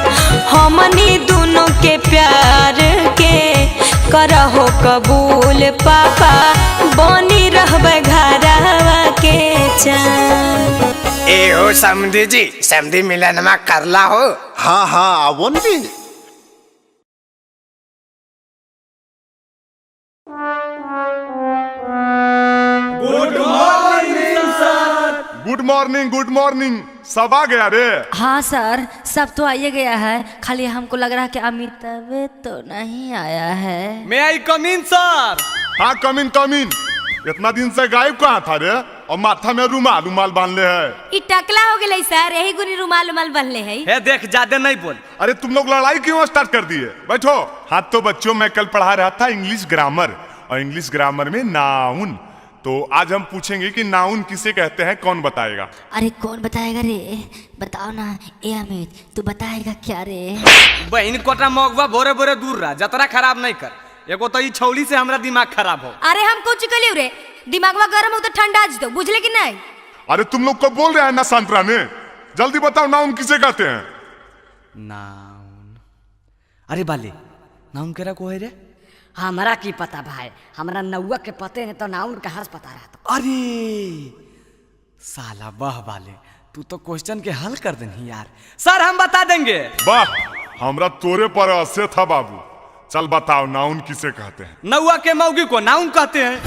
हमनी दोनों के प्यार के करहो कबूल पापा, बनी रहबै घरवा के चान। ए हो समधी जी, समधी मिलनमा करला हो। हाँ हाँ आवो जी। Good morning sir. Good morning, good morning. सब आ गया रे? हाँ सर, सब तो आइए गया है, खाली हमको लग रहा है कि अमिताभ तो नहीं आया है। May I come in sir? हाँ कम इन कम इन। इतना दिन से गायब कहाँ था रे, और माथा में रुमाल रुमाल बांध ले है। ई टकला हो गेलै सर, यही गुनी रुमाल उमाल बांधले है। हे देख ज्यादा नहीं बोल। अरे तुम लोग लड़ाई क्यों स्टार्ट कर दिए, बैठो। हाँ तो बच्चों, मैं कल पढ़ा रहा था इंग्लिश ग्रामर, और इंग्लिश ग्रामर में नाउन, तो आज हम पूछेंगे कि नाउन किसे कहते हैं, कौन बताएगा? अरे कौन बताएगा रे, बताओ ना। ए अमित तू बताएगा क्या रे? बहन कोटा मगवा बोरे बोरे दूर रहा, जतरा खराब नहीं कर, एगो तो ई छौली से हमरा दिमाग खराब हो। अरे हम कुछ कलियो रे, दिमागवा गरम हो तो ठंडा आज दो, बुझले कि नहीं? अरे तुम लोग को बोल रहे हैं ना सांतरा ने, जल्दी बताओ नाउन किसे कहते हैं? नाउन, अरे बाले नाउन केरा को है रे? हमरा की पता भाई, हमरा नौआ के पते नहीं तो नाउन कहाँ से पता रहा। अरे साला वाह बाले, तू तो क्वेश्चन के हल कर देनी यार। सर हम बता देंगे। वाह, हमरा तोरे पर असे था बाबू। चल बताओ नाउन किसे कहते हैं? नौआ के मौगी को नाउन कहते हैं।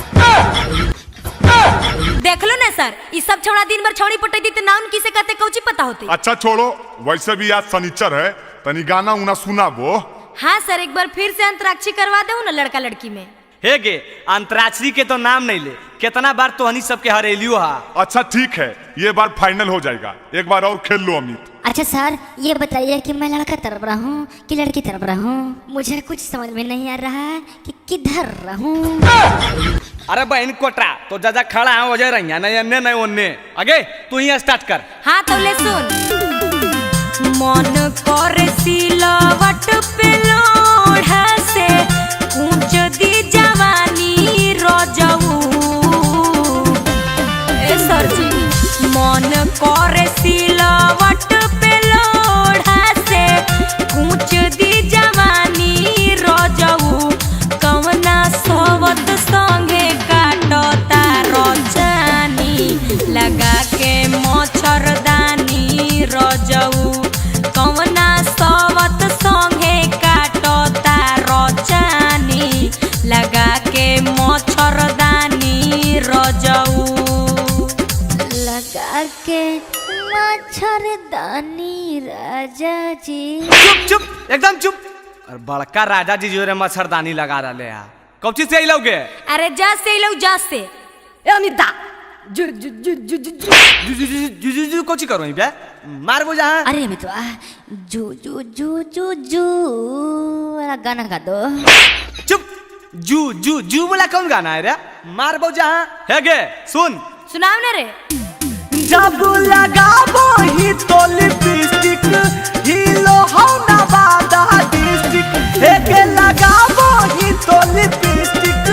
देख लो ना सर, इस सब छोड़ा दिन भर छौड़ी पटई दी तो नाउन किसे कहते कौची पता होते। अच्छा छोड़ो, वैसे भी आज शनिचर है, तनी गाना उना सुना वो। हाँ सर, एक बार फिर से अंतराक्षरी करवा दो ना लड़का लड़की में। हे गे, अंतराक्षरी के तो नाम नहीं ले, कितना बार तो हनी सबके हरेलियो हा। अच्छा ठीक है, ये बार फाइनल हो जाएगा, एक बार और खेल लो अमित। अच्छा सर ये बताइए कि मैं लड़का तरफ रहूं कि लड़की तरफ रहूं, मुझे कुछ समझ में नहीं आ रहा है कि किधर रहूं। अरे बहन कोटरा तो जाजा खड़ा है, वजह रही नहीं अन्य नहीं ओन्ने, आगे तू ही स्टार्ट कर। हाँ तो ले सुन। मन करे सिलवट पे लोढ़ा से ऊंच दी जवानी रजऊ। ए सर जी, मन करे सिलवट पे लोढ़ा से ऊंच दी जवानी रजऊ, कवना सोवत संगे काटता रजानी, लगा के मच्छरदानी रजऊ, कवना सोवत संगे काटता रजानी, लगा के मच्छरदानी रजऊ, लगा के मच्छरदानी राजा जी। चुप चुप एकदम चुप। और बड़का राजा जी जो रे मच्छरदानी लगा रहे हैं, कौची से आइलोगे? अरे जा से आइलो, जा से। ए अमिता, जू जू जू जू जू जू जू जू जू जू कोची करो बे मारबो जहाँ। अरे मितवा जू जू जू जू जू वाला गाना गा दो। चुप, जू जू जू वाला कौन गाना है रे? मारबो जहाँ। है गे सुन, सुनाओ ना रे। जब लगाबो ही तो लिपस्टिक हिलो हो नवादा डिस्ट्रिक्ट। हे लगाबो ही तो लिपस्टिक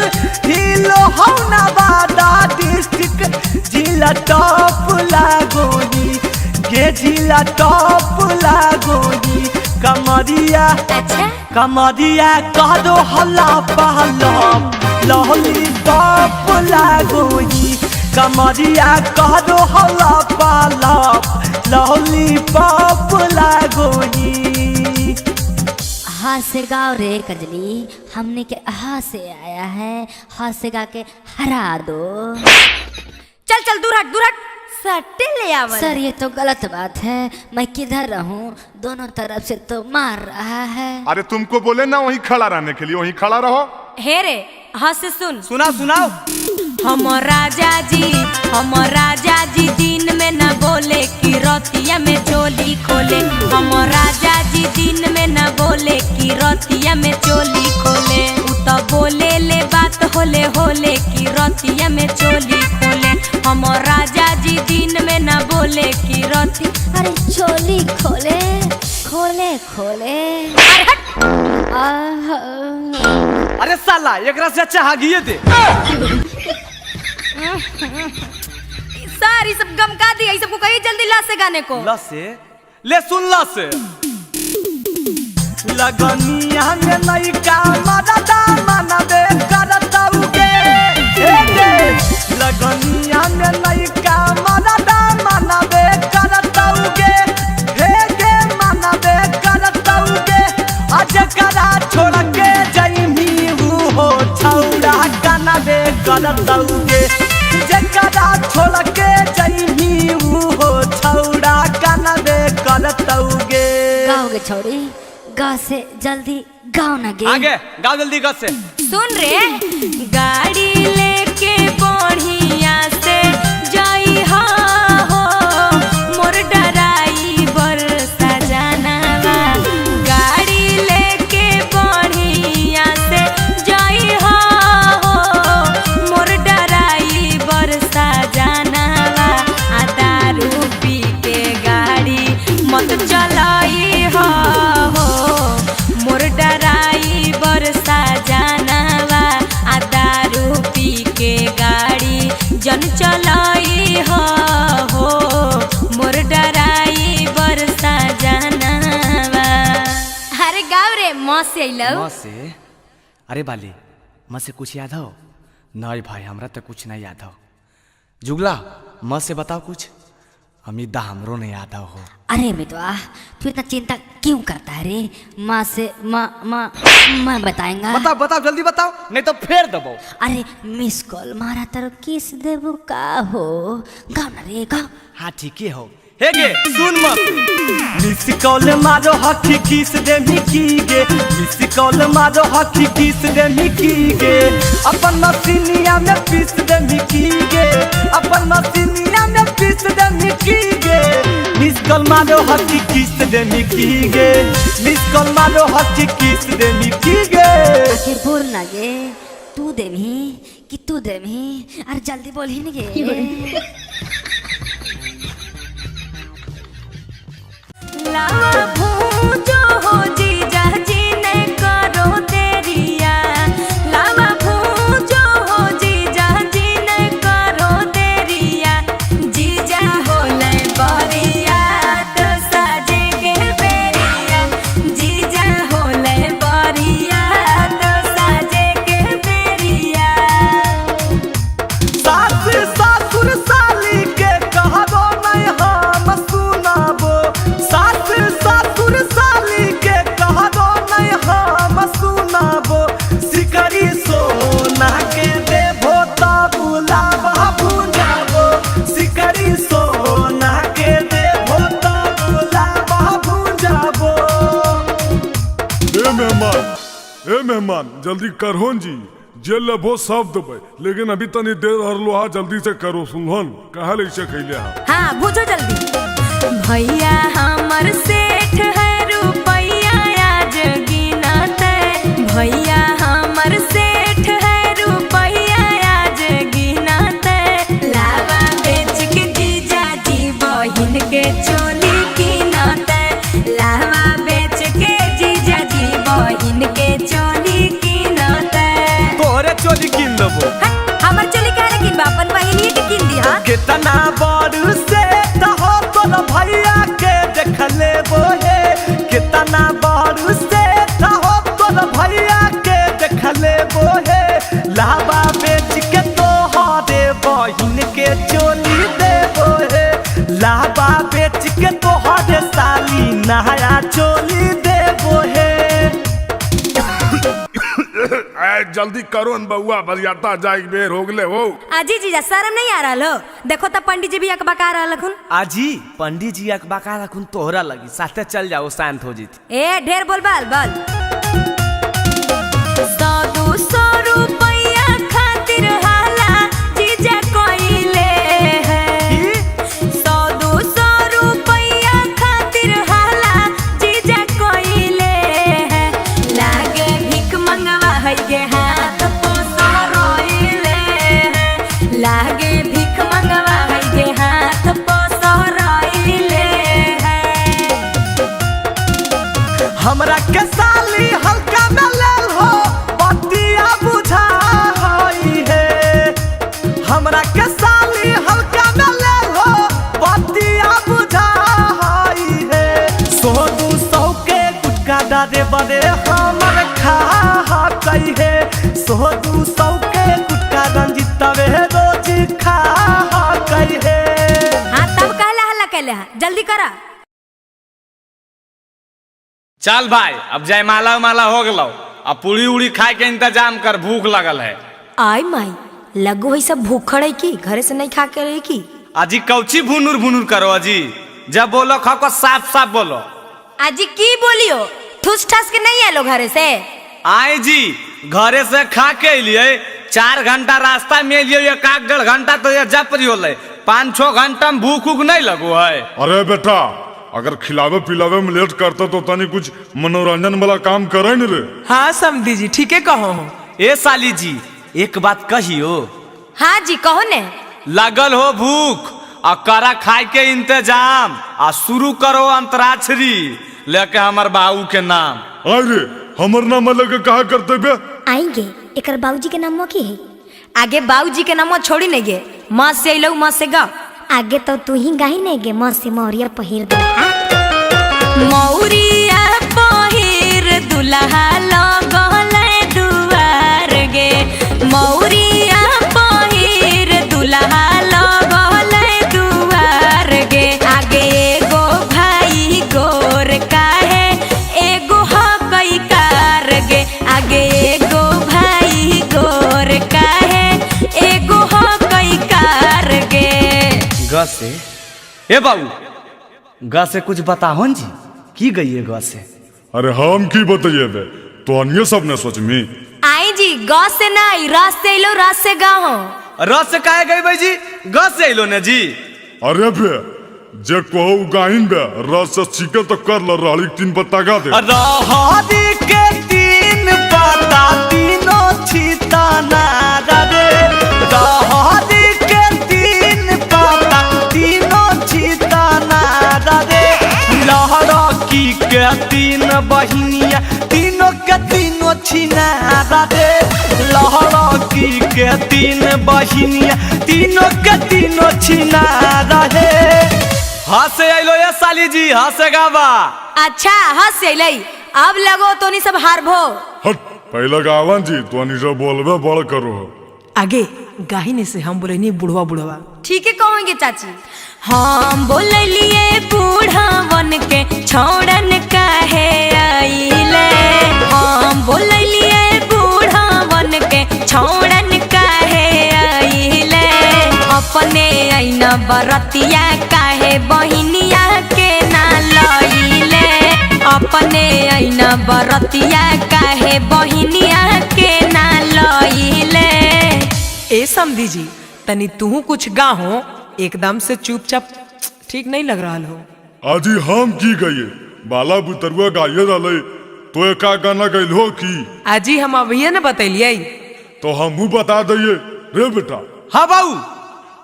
हिलो हो नवादा डिस्ट्रिक्ट। जिला टॉप लागोनी गे जिला टॉप लागोनी कमरिया। अच्छा कमरिया कह दो हल्ला पहला लहली टॉप लागोनी। कमरिया कह दो हल्ला पहला लहली पॉप लागोनी। हाथ से गाओ रे कजली, हमने के हाथ से आया है, हाथ से गा के हरा दो। चल चल दूर हट दूर हट, सट्टे ले आवल। सर ये तो गलत बात है, मैं किधर रहूं, दोनों तरफ से तो मार रहा है। अरे तुमको बोले ना वहीं खड़ा रहने के लिए, वहीं खड़ा रहो। हे रे हाथ से सुन। सुना सुनाओ। हम राजा जी दिन में न बोले कि रतिया में चोली खोले। हम राजा जी दिन में न बोले कि रतिया में चोली खोले। उ तो बोले ले बात होले होले कि रतिया में चोली खोले। हम राजा जी दिन में न बोले कि रति अरे चोली खोले खोले खोले। अरे साला एकरा से अच्छा हागिए दे। सर ये सब गम का दिया, ये सबको कहिए जल्दी ला से गाने को। ला से ले सुन ला से। लगनिया में नैका मरदा मनबे करतौ गे। लगनिया में नैका मरदा मनबे करतौ गे। हे गे मनबे करतौ गे। आज करा छोड़ के जइमी हो छौड़ा कनबे करतौ गे। जकरा छोड़ के जइमी हो छौड़ा कनबे करतौ गे। गाओगे छौड़ी गा से जल्दी गाओ ना गे। आगे गाओ जल्दी गा से। सुन रे गाड़ी लेके बढ़िया से जाई हो मोर डराइवर सजनवा। गाड़ी लेके बढ़िया से जाई हो मोर डराइवर सजनवा। आ दारू पी के गाड़ी मत चलाई हो मोर डराइवर सजनवा। आ दारू पी के गाड़ी जन चलाई हो मोर डराइवर सजनवा। अरे गाओ रे माँ से अइलौ। माँ से? अरे बाली माँ से कुछ याद हो? नहीं भाई हमरा तो कुछ नहीं याद हो। जुगला माँ से बताओ कुछ। अमित हमरो नहीं याद हो। अरे मितवा तू इतना चिंता क्यों करता है रे? माँ से माँ माँ मैं बताएंगा। बताओ बताओ जल्दी बताओ नहीं तो फेर दबो। अरे मिस कॉल मारा तारो किस देबो का हो? गाओ ना रे गाओ। हाँ ठीक है हो। हे गे सुन मत। मिस कॉल मारो हकी किस दे मिकी गे। मिस कॉल मारो हकी किस दे मिकी गे। अपन मसीनिया में पीस दे मिकी गे। अपन मसीनिया में पीस दे मिकी गे। मिस कॉल मारो हकी किस दे मिकी गे। मिस कॉल मारो हकी किस दे मिकी गे। आखिर बोल ना गे, तू देमी कि तू देमी? अरे जल्दी बोल ही ना गे। लावा भूजो हो जीजा जी ने करो देरिया। लावा भूजो हो जीजा जी ने करो देरिया। जीजा होले बरिया तो साजे के बेरिया। जीजा होले बरिया तो साजे के बेरिया। सास ससुर साली के कहबो नहीं हम सुनाबो। सास ससुर साली के कहबो नहीं हम सुनाबो। सिकरी सोना के देबो तब लावा भुजाबो। सिकरी सोना के देबो तब लावा भुजाबो। ए मेहमान जल्दी करहोन जी, जे लेबो सब देबै, लेकिन अभी तनी देर हरलो हा, जल्दी से करो। सुनहन कहा ले से खैले हा। हाँ भूजो जल्दी। भैया हमर सेठ है रुपैया आज गिनते, भैया हमर सेठ है रुपैया आज गिनते, लावा बेच के जीजा जी बहिन के चोली कीनते, लावा बेच के जीजा जी बहिन के चोली कीनते। तोहरे चोली कीन देबो। हमर चोली काहे कीनबा, अपन बहिनी के कीन दी। हां कितना बड़ सेठ हो तोर भैया के देख लेबो हे, कितना बड़ सेठ हो तोर भैया के देख लेबो हे, लावा बेच के तोहरे बहिन के चोली देबो हे, लावा बेच के तोहरे साली नया चोली देबो हे। जल्दी करो न बउआ, बरियाता जाए के बेर हो गेले हो। आजी जीजा शर्म नहीं आ रहा हो? देखो तो पंडित जी भी अकबका रहल हखुन। आजी पंडित जी अकबका रखुन तोहरा लगी, साथे चल जाओ शांत हो जीत। ए ढेर बोल बाल बाल। 100-200 रुपैया खातिर हाला जीजा कोइले है, 100-200 रुपैया खातिर हाला जीजा कोइले है, लागे भीख मंगवा है गे हाथ पोसो रोइले है, लागे भीख मंगवा है गे हाथ पोसो रोइले है। हमरा के साली हल्का में लेल हो बतिया बुझा हई हे, हमरा के साली हल्का में लेल हो बतिया बुझा हई हे, 100-200 के गुटका डारे बड़े हमर खा कही हे, 100-200 के गुटका रंजितवे रोज खा कही हे। हाँ तब कहला हल्ला कैले हा, जल्दी करा। चल भाई अब जयमाला उमाला हो गलो, अब पूरी उड़ी खाए के इंतजाम कर, भूख लगल है। आय माई लगो है सब भूखड़ है की घरे से नहीं खा के रही की। अजी कौची भुनुर भुनुर करो अजी, जब बोलो खा को साफ साफ बोलो। अजी की बोलियो, ठुस ठस के नहीं आलो घरे से? आए जी घरे से खा के लिए 4 घंटा रास्ता में लिए, 1-1.5 घंटा तो ये जपरी होले, 5-6 घंटा में भूख उख नहीं लगो है। अरे बेटा अगर खिलावे पिलावे में लेट करता तो तनी कुछ मनोरंजन वाला काम करे न रे। हाँ समधी जी ठीक है कहो। ए साली जी एक बात कहियो। हाँ जी कहो ने। लगल हो भूख आ करा खाए के इंतजाम, आ शुरू करो अंतराक्षरी लेके हमर बाबू के नाम। अरे हमर नाम लेके कहा करते बे? आएंगे एकर बाबूजी के नाम की है? आगे बाबूजी के नाम छोड़ी नहीं गे, माँ से अइलौ माँ से गाओ। आगे तो तू ही गाही नहीं गे, माँ से मौरिया पहिर दे। मौरिया पहिर दुल्हा लगल दुआर गे, मौरिया पहिर दुल्हा लगल दुआर गे, आगे एगो भाई गोर काहे एगो हकई कार गे, आगे एगो भाई गोर काहे एगो हकई कार गे। ग से ए बाबू ग से कुछ बताहो जी, की गई है ग से? अरे हम की बताइए बे, तो अन्य सब ने सोचमी। आई जी ग से नहीं र से अइलो, र से गाहो। र से काहे गई भाई जी, ग से अइलो ने जी। अरे बे जे कहो गाहिन बे, र से सीखे तो कर ल, रहली 3 पत्ता गा दे। रहरी के 3 पत्ता तीनों छिताना रे, रहरी के 3 पत्ता तीनों छिताना रे, लहरकी के 3 बहिनिया तीनों के तीनों छिना रे, लहरकी के 3 बहिनिया तीनों के तीनों छिना रे। हंसे अइलो ये साली जी, हंसे गावा। अच्छा हंस अइलै, अब लगो तो नहीं सब हारभो। हट पहले गावन जी तो नहीं सब बोलबे बड़ करो। आगे गाहिने से हम बोले नहीं बुढ़वा बुढ़वा। ठीक है कहोगे चाची। हम बोललिए बूढ़वन के छोड़न काहे आइले, हम बोललिए बूढ़वन के छोड़न काहे आइले, अपने ऐना बरतिया काहे बहिनिया के ना लइले, अपने ऐना बरतिया काहे बहिनिया के ना लइले। ए समधी जी, तनी तू कुछ गाहो, एकदम से चुपचाप ठीक नहीं लग रहा हो। आजी हम की गए बाला बुतरुआ गाये रहले तो एका गाना गइल हो की? आजी हम अभिये न बतैलिए। तो हमहू बता दिए रे बेटा। हाँ बाबू।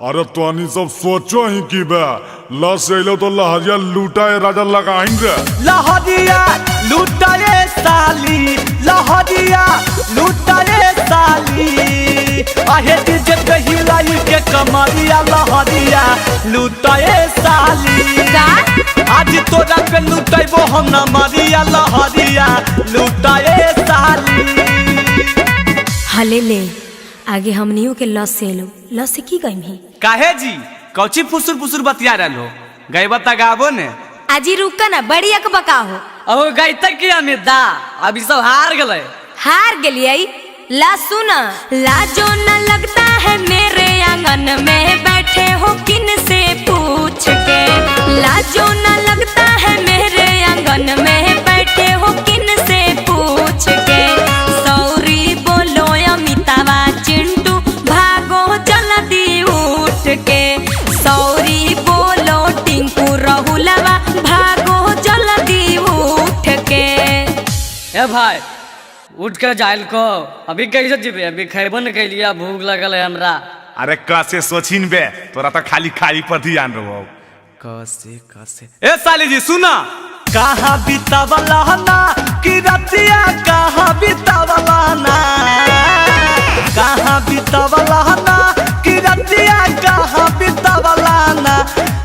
अरे तोनी सब सोचो ही की बे लस अइलो तो लहरिया लूटा राजा लगाइन रे। लहरिया लूटा रे साली, लहरिया लूटा रे साली, आहे डीजे पे हिलाई के कमरिया लहरिया लूटा रे साली। आज तोरा पे लूटैबो हम न मरिया लहरिया लूटा रे साली। हले ले आगे हमनियों के लस से लो, लस से की गई ही? काहे जी कौची फुसुर फुसुर बतिया रहलो हो? गईबा त गाबो ने। आजी रुका ना, बड़ी अकबका हो। अब गईता की अमित दा, अभी सब हार गए। हार गेलिए ला सुना। लाजो न लगता है मेरे आंगन में बैठे हो किन से पूछ के, लाजो न लगता है मेरे आंगन में बैठे हो किन से पूछ के, सॉरी बोलो अमितावा चिंटू भागो जल्दी उठ के, सॉरी बोलो टिंकू रहुलवा भागो जल्दी उठ के। ए भाई उठ के जाइल को, अभी कैसे जीबे? अभी खैबो न कैलिया, भूख लगल है हमरा। अरे कैसे सोचिन बे, तोरा तो खाली खाई पर ध्यान रहो। कैसे कैसे ए साली जी सुना, कहाँ बितावला ना कि रतिया, कहाँ बितावला ना, कहाँ बितावला ना कि रतिया, कहाँ बितावला ना,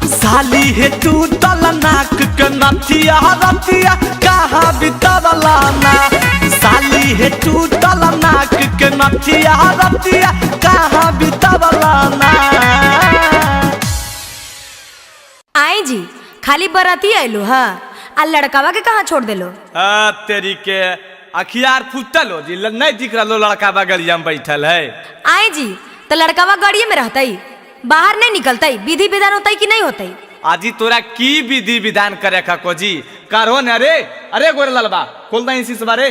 साली हे तू तल नाक के नथिया रतिया, कहाँ बितावला ना, साली हे तू तल नाक के नथिया रतिया, कहाँ बितावला ना। आई जी खाली बराती आइलो हा, आ लड़कावा के कहाँ छोड़ देलो? आ तेरी के अखियार फुटल हो जी, नहीं दिख रहा लड़कावा गलिया में बैठल है। आई जी तो लड़कावा गाड़िए में रहता, बाहर नहीं निकलता, विधि विधान होता कि नहीं होता? आजी तोरा की विधि विधान करे का को जी करो न रे। अरे गोरे ललबा खोल दा इसी बारे।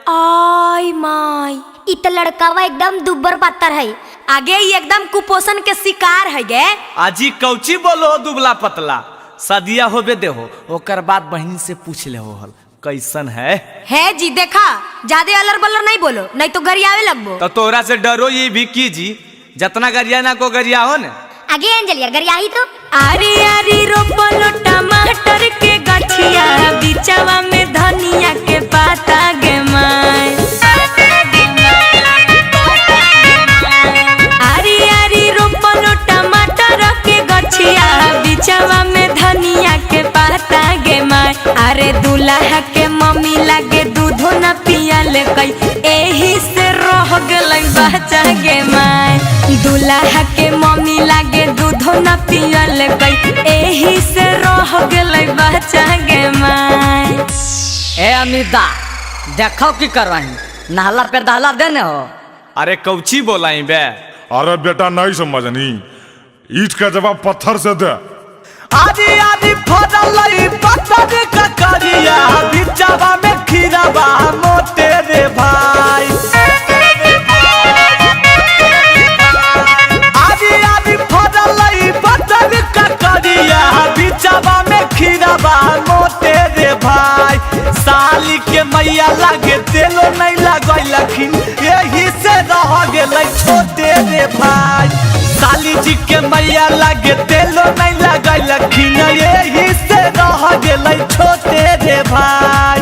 आई माई इ त लड़कावा एकदम दुब्बर पातर है, आगे ही एकदम कुपोषण के शिकार है गे। आजी कौची बोलो दुबला पतला, सदिया होबे देहो ओकर बाद बहन से पूछ ले हो हल कैसन है। है जी देखा ज्यादा अलर बलर नहीं बोलो, नहीं तो गरियावे लगबो। तो तोरा से डरो ये भी की जी, जतना गरिया ना को गरिया हो ने। आगे अंजलिया गरिया ही तो। आरी आरी रोपलो टमाटर के गछिया, बिचवा में धनिया के पाता गे माय। आरी आरी रोपलो टमाटर के गछिया, बिचवा में धनिया के पाता गे माय। अरे दूल्हा के मम्मी लागे दूधो न पियल कई, एही से रह गेलै बच्चा गे माय। दूल्हा के मम्मी लागे दूधो न पियल कई, एही से रह गेलै बच्चा गे माय। ए अमिता देखो की करवाही, नहला पे दहला देने हो। अरे कौची बोलाई बे? अरे बेटा नहीं समझनी, ईट का जवाब पत्थर से दे। आदि आदि फदलई पत्थर का करिया, बिचवा में खीरावा मोटे रे भाई। आदि आदि फदलई पत्थर का करिया, बिचवा में खीरावा मोटे रे भाई। साली के मैया लागे तेलो नहीं लगैलखिन, यही से रह गेलै छोटे रे भाई। साली जी के मैया लागे तेलो नहीं लगैलखिन, यही से रह गेलै छोटे रे भाई।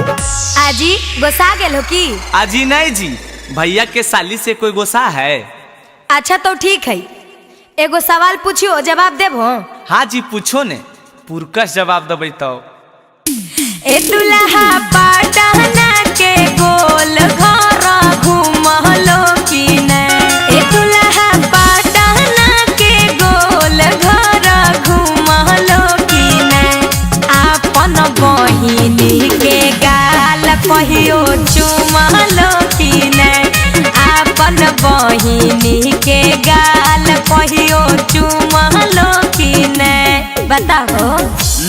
आजी गोसा गेल हो की? आजी नहीं जी, भैया के साली से कोई गोसा है। अच्छा तो ठीक है, एगो सवाल पूछियो जवाब देबो? हाँ जी पूछो ने, पुरकस जवाब देबै तो। ए दुल्हा पटना के गोल घर घूमलो की नै, ए दुल्हा पटना के गोल घर घूमलो की नै, आपन बहिनी के गाल कहियो चुमलो की नै, आपन बहिनी के गाल कहियो चुमलो की नै। बताओ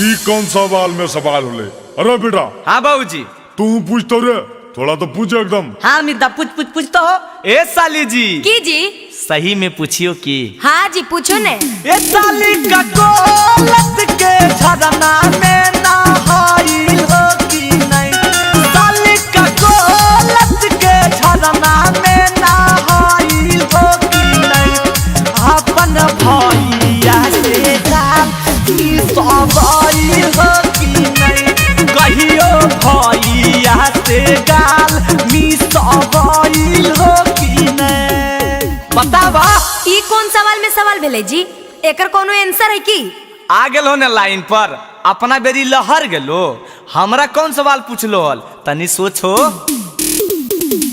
ई कौन सवाल में सवाल होले? अरे बेटा। हाँ बाबूजी। तू पूछ तो रे, थोड़ा तो पूछ एकदम। हाँ मिर्दा पूछ पूछ पूछ तो हो। ए साली जी। की जी? सही में पूछियो की? हाँ जी पूछो ने। ए साली का गोलत के झरना में नहाइल हो कि नहीं? साली का गोलत के झरना में नहाइल हो कि नहीं? अपन भैया से जान सवाइल हो कि नहीं? कहियो भैया से गाल मिसवाइल हो कि नहीं? बतावा। ई कौन सवाल में सवाल भेले जी? एकर कोनो आंसर है की? आ गेलो ने लाइन पर, अपना बेरी लहर गेलो। हमरा कौन सवाल पूछलो हल, तनी सोचो।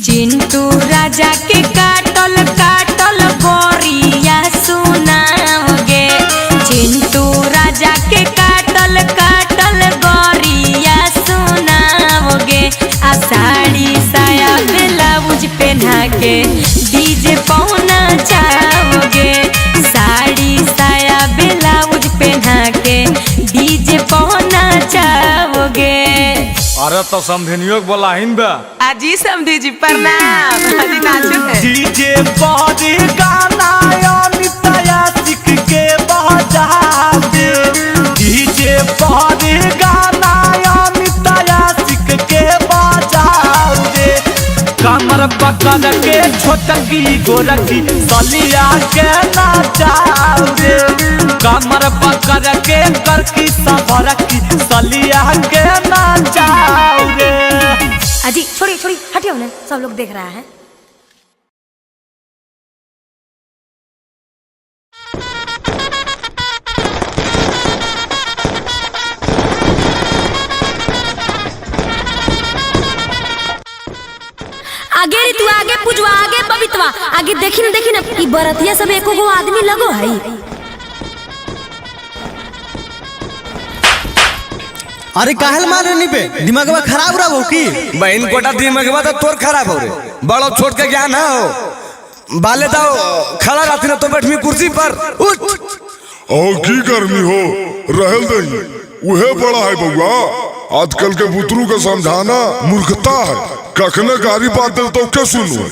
चिंटू राजा के काटल काटल गोरिया सुनाओगे, चिंटू राजा के काटल काटल गोरिया सुनाओगे, आ साड़ी साया ब्लाउज पहना के डीजे पहुना चाहोगे, साड़ी साया ब्लाउज पहना के डीजे पहुना चाहोगे। अरे तो समझनियो के बोला हिन बे। अजी समधी जी प्रणाम। अजी नाचो है। डीजे पर गाना अमिताया सिख के बजा दे, डीजे पर गाना अमिताया सिख के बजा दे, कमर पकड़ के छोटकी गोरकी सलिया के नाचा दे, कमर पकड़ के करकी सबरकी सलिया के नाचा दे। अजी छोड़िए छोड़िए हटियो ना, सब लोग देख रहा है। आगे रे तू आगे पुजवा, आगे बबितवा, आगे देखी न देखी न ई बरतिया सब एको गो आदमी लगो है। अरे काहल मारनी पे दिमागवा खराब रहो की? बहन कोटा दिमागवा तो तोर खराब हो रे, बड़ो छोट के ज्ञान हो बाले दाओ खड़ा रहती ना तो बैठमी कुर्सी पर उठ। और की गर्मी हो रहल दही, उहे बड़ा है बउआ। आजकल के बुतरू के समझाना मूर्खता है। कखने गाड़ी बात दे तो के सुनो,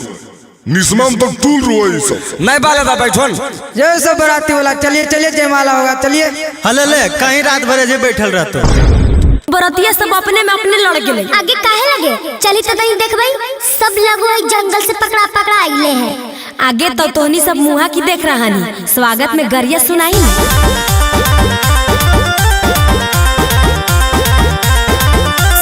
निस्माम तक तूल रोए सब। नहीं बाले दा बैठन। जय सब बराती वाला, चलिए चलिए जयमाला होगा, चलिए। हले ले कहीं रात भर जे बैठल रहतो। बरतिया सब अपने में अपने लड़ गेले। आगे काहे लगे? चली तो नहीं देखबई, सब लगो एक जंगल से पकड़ा पकड़ा आइले हैं। आगे तो तोहनी सब मुहा की देख रहा नी, स्वागत में गरिया सुनाई।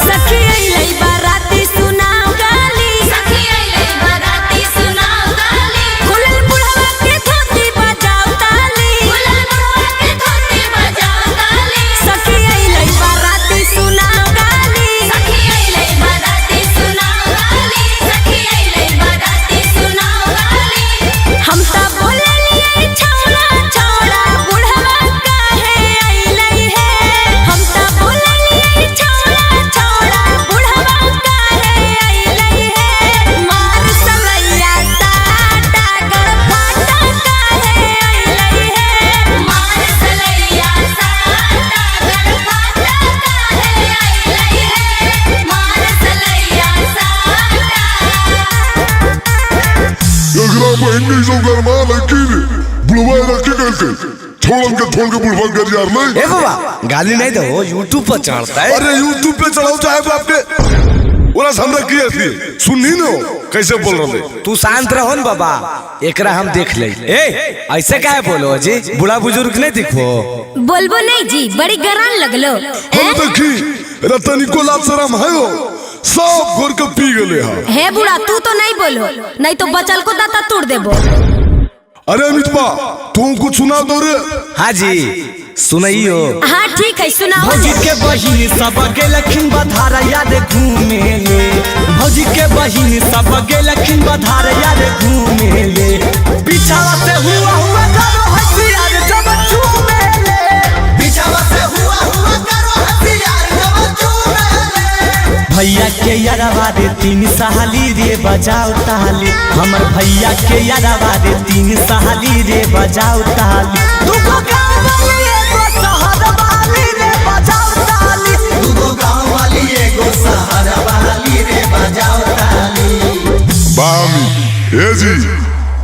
सखी अइलै बाराती सुनाओ गाली, सखी अइलै बाराती सुनाओ गाली, खुलल बुढ़वा के धोती बजाओ ताली, खुलल बुढ़वा के धोती बजाओ ताली, सखी अइलै बाराती सुनाओ गाली, सखी अइलै बाराती सुनाओ गाली, सखी अइलै बाराती सुनाओ गाली। हम त बोललियै छौड़ा छौड़ा बुढ़वा काहे अइलै हे, हम त बोललियै छौड़ा छौड़ा बुढ़वा काहे अइलै हे, मार सलैया साटा गरफाटा काहे अइलै हे, मार सलैया साटा गरफाटा काहे अइलै हे, मार सलैया साटा। एकरा बहन नहीं सब गरमा लड़की रे बुढ़वा रखी गलके छोड़न के छोड़ के बुढ़वा कर यार नहीं। ए बाबा गाली नहीं दो, यूट्यूब पर चढ़ता है। अरे यूट्यूब पे चढ़ाओ चाहे बाप के, ओरा हमरा की थी सुननी न कैसे बोल रहे। तू शांत रहो न बाबा, एकरा हम देख ले। ए ऐसे काहे बोलो जी, बूढ़ा बुजुर्ग नहीं दिखो। बोलबो नहीं जी, बड़ी गरान लगलो। हम देखी रतनी को लाज शरम है हो, सब घोर के पी गेले हा। हे बूढ़ा तू तो नहीं बोलो, नहीं तो बचल को दाता तोड़ देबो। अरे अमितपा तुम कुछ सुना दो रे। हाँ जी सुनाइयो। हाँ ठीक है सुनाओ। भौजी के बहिन सब गेलखिन बधार याद घूमे ले, भौजी के बहिन सब गेलखिन बधार याद घूमे ले, पीछावा से हुआ हुआ करो हसियार जब चूमे ले, पीछावा से हुआ हुआ करो हसियार जब चूमे ले। भैया के यारवा रे तीन सहाली रे बजाओ ताली, हमर भैया के यारवा रे तीन सहाली रे बजाओ ताली, दुगो गाँव वाली एगो शहर वाली रे बजाओ ताली, दुगो गाँव वाली एगो शहर वाली रे बजाओ ताली। जी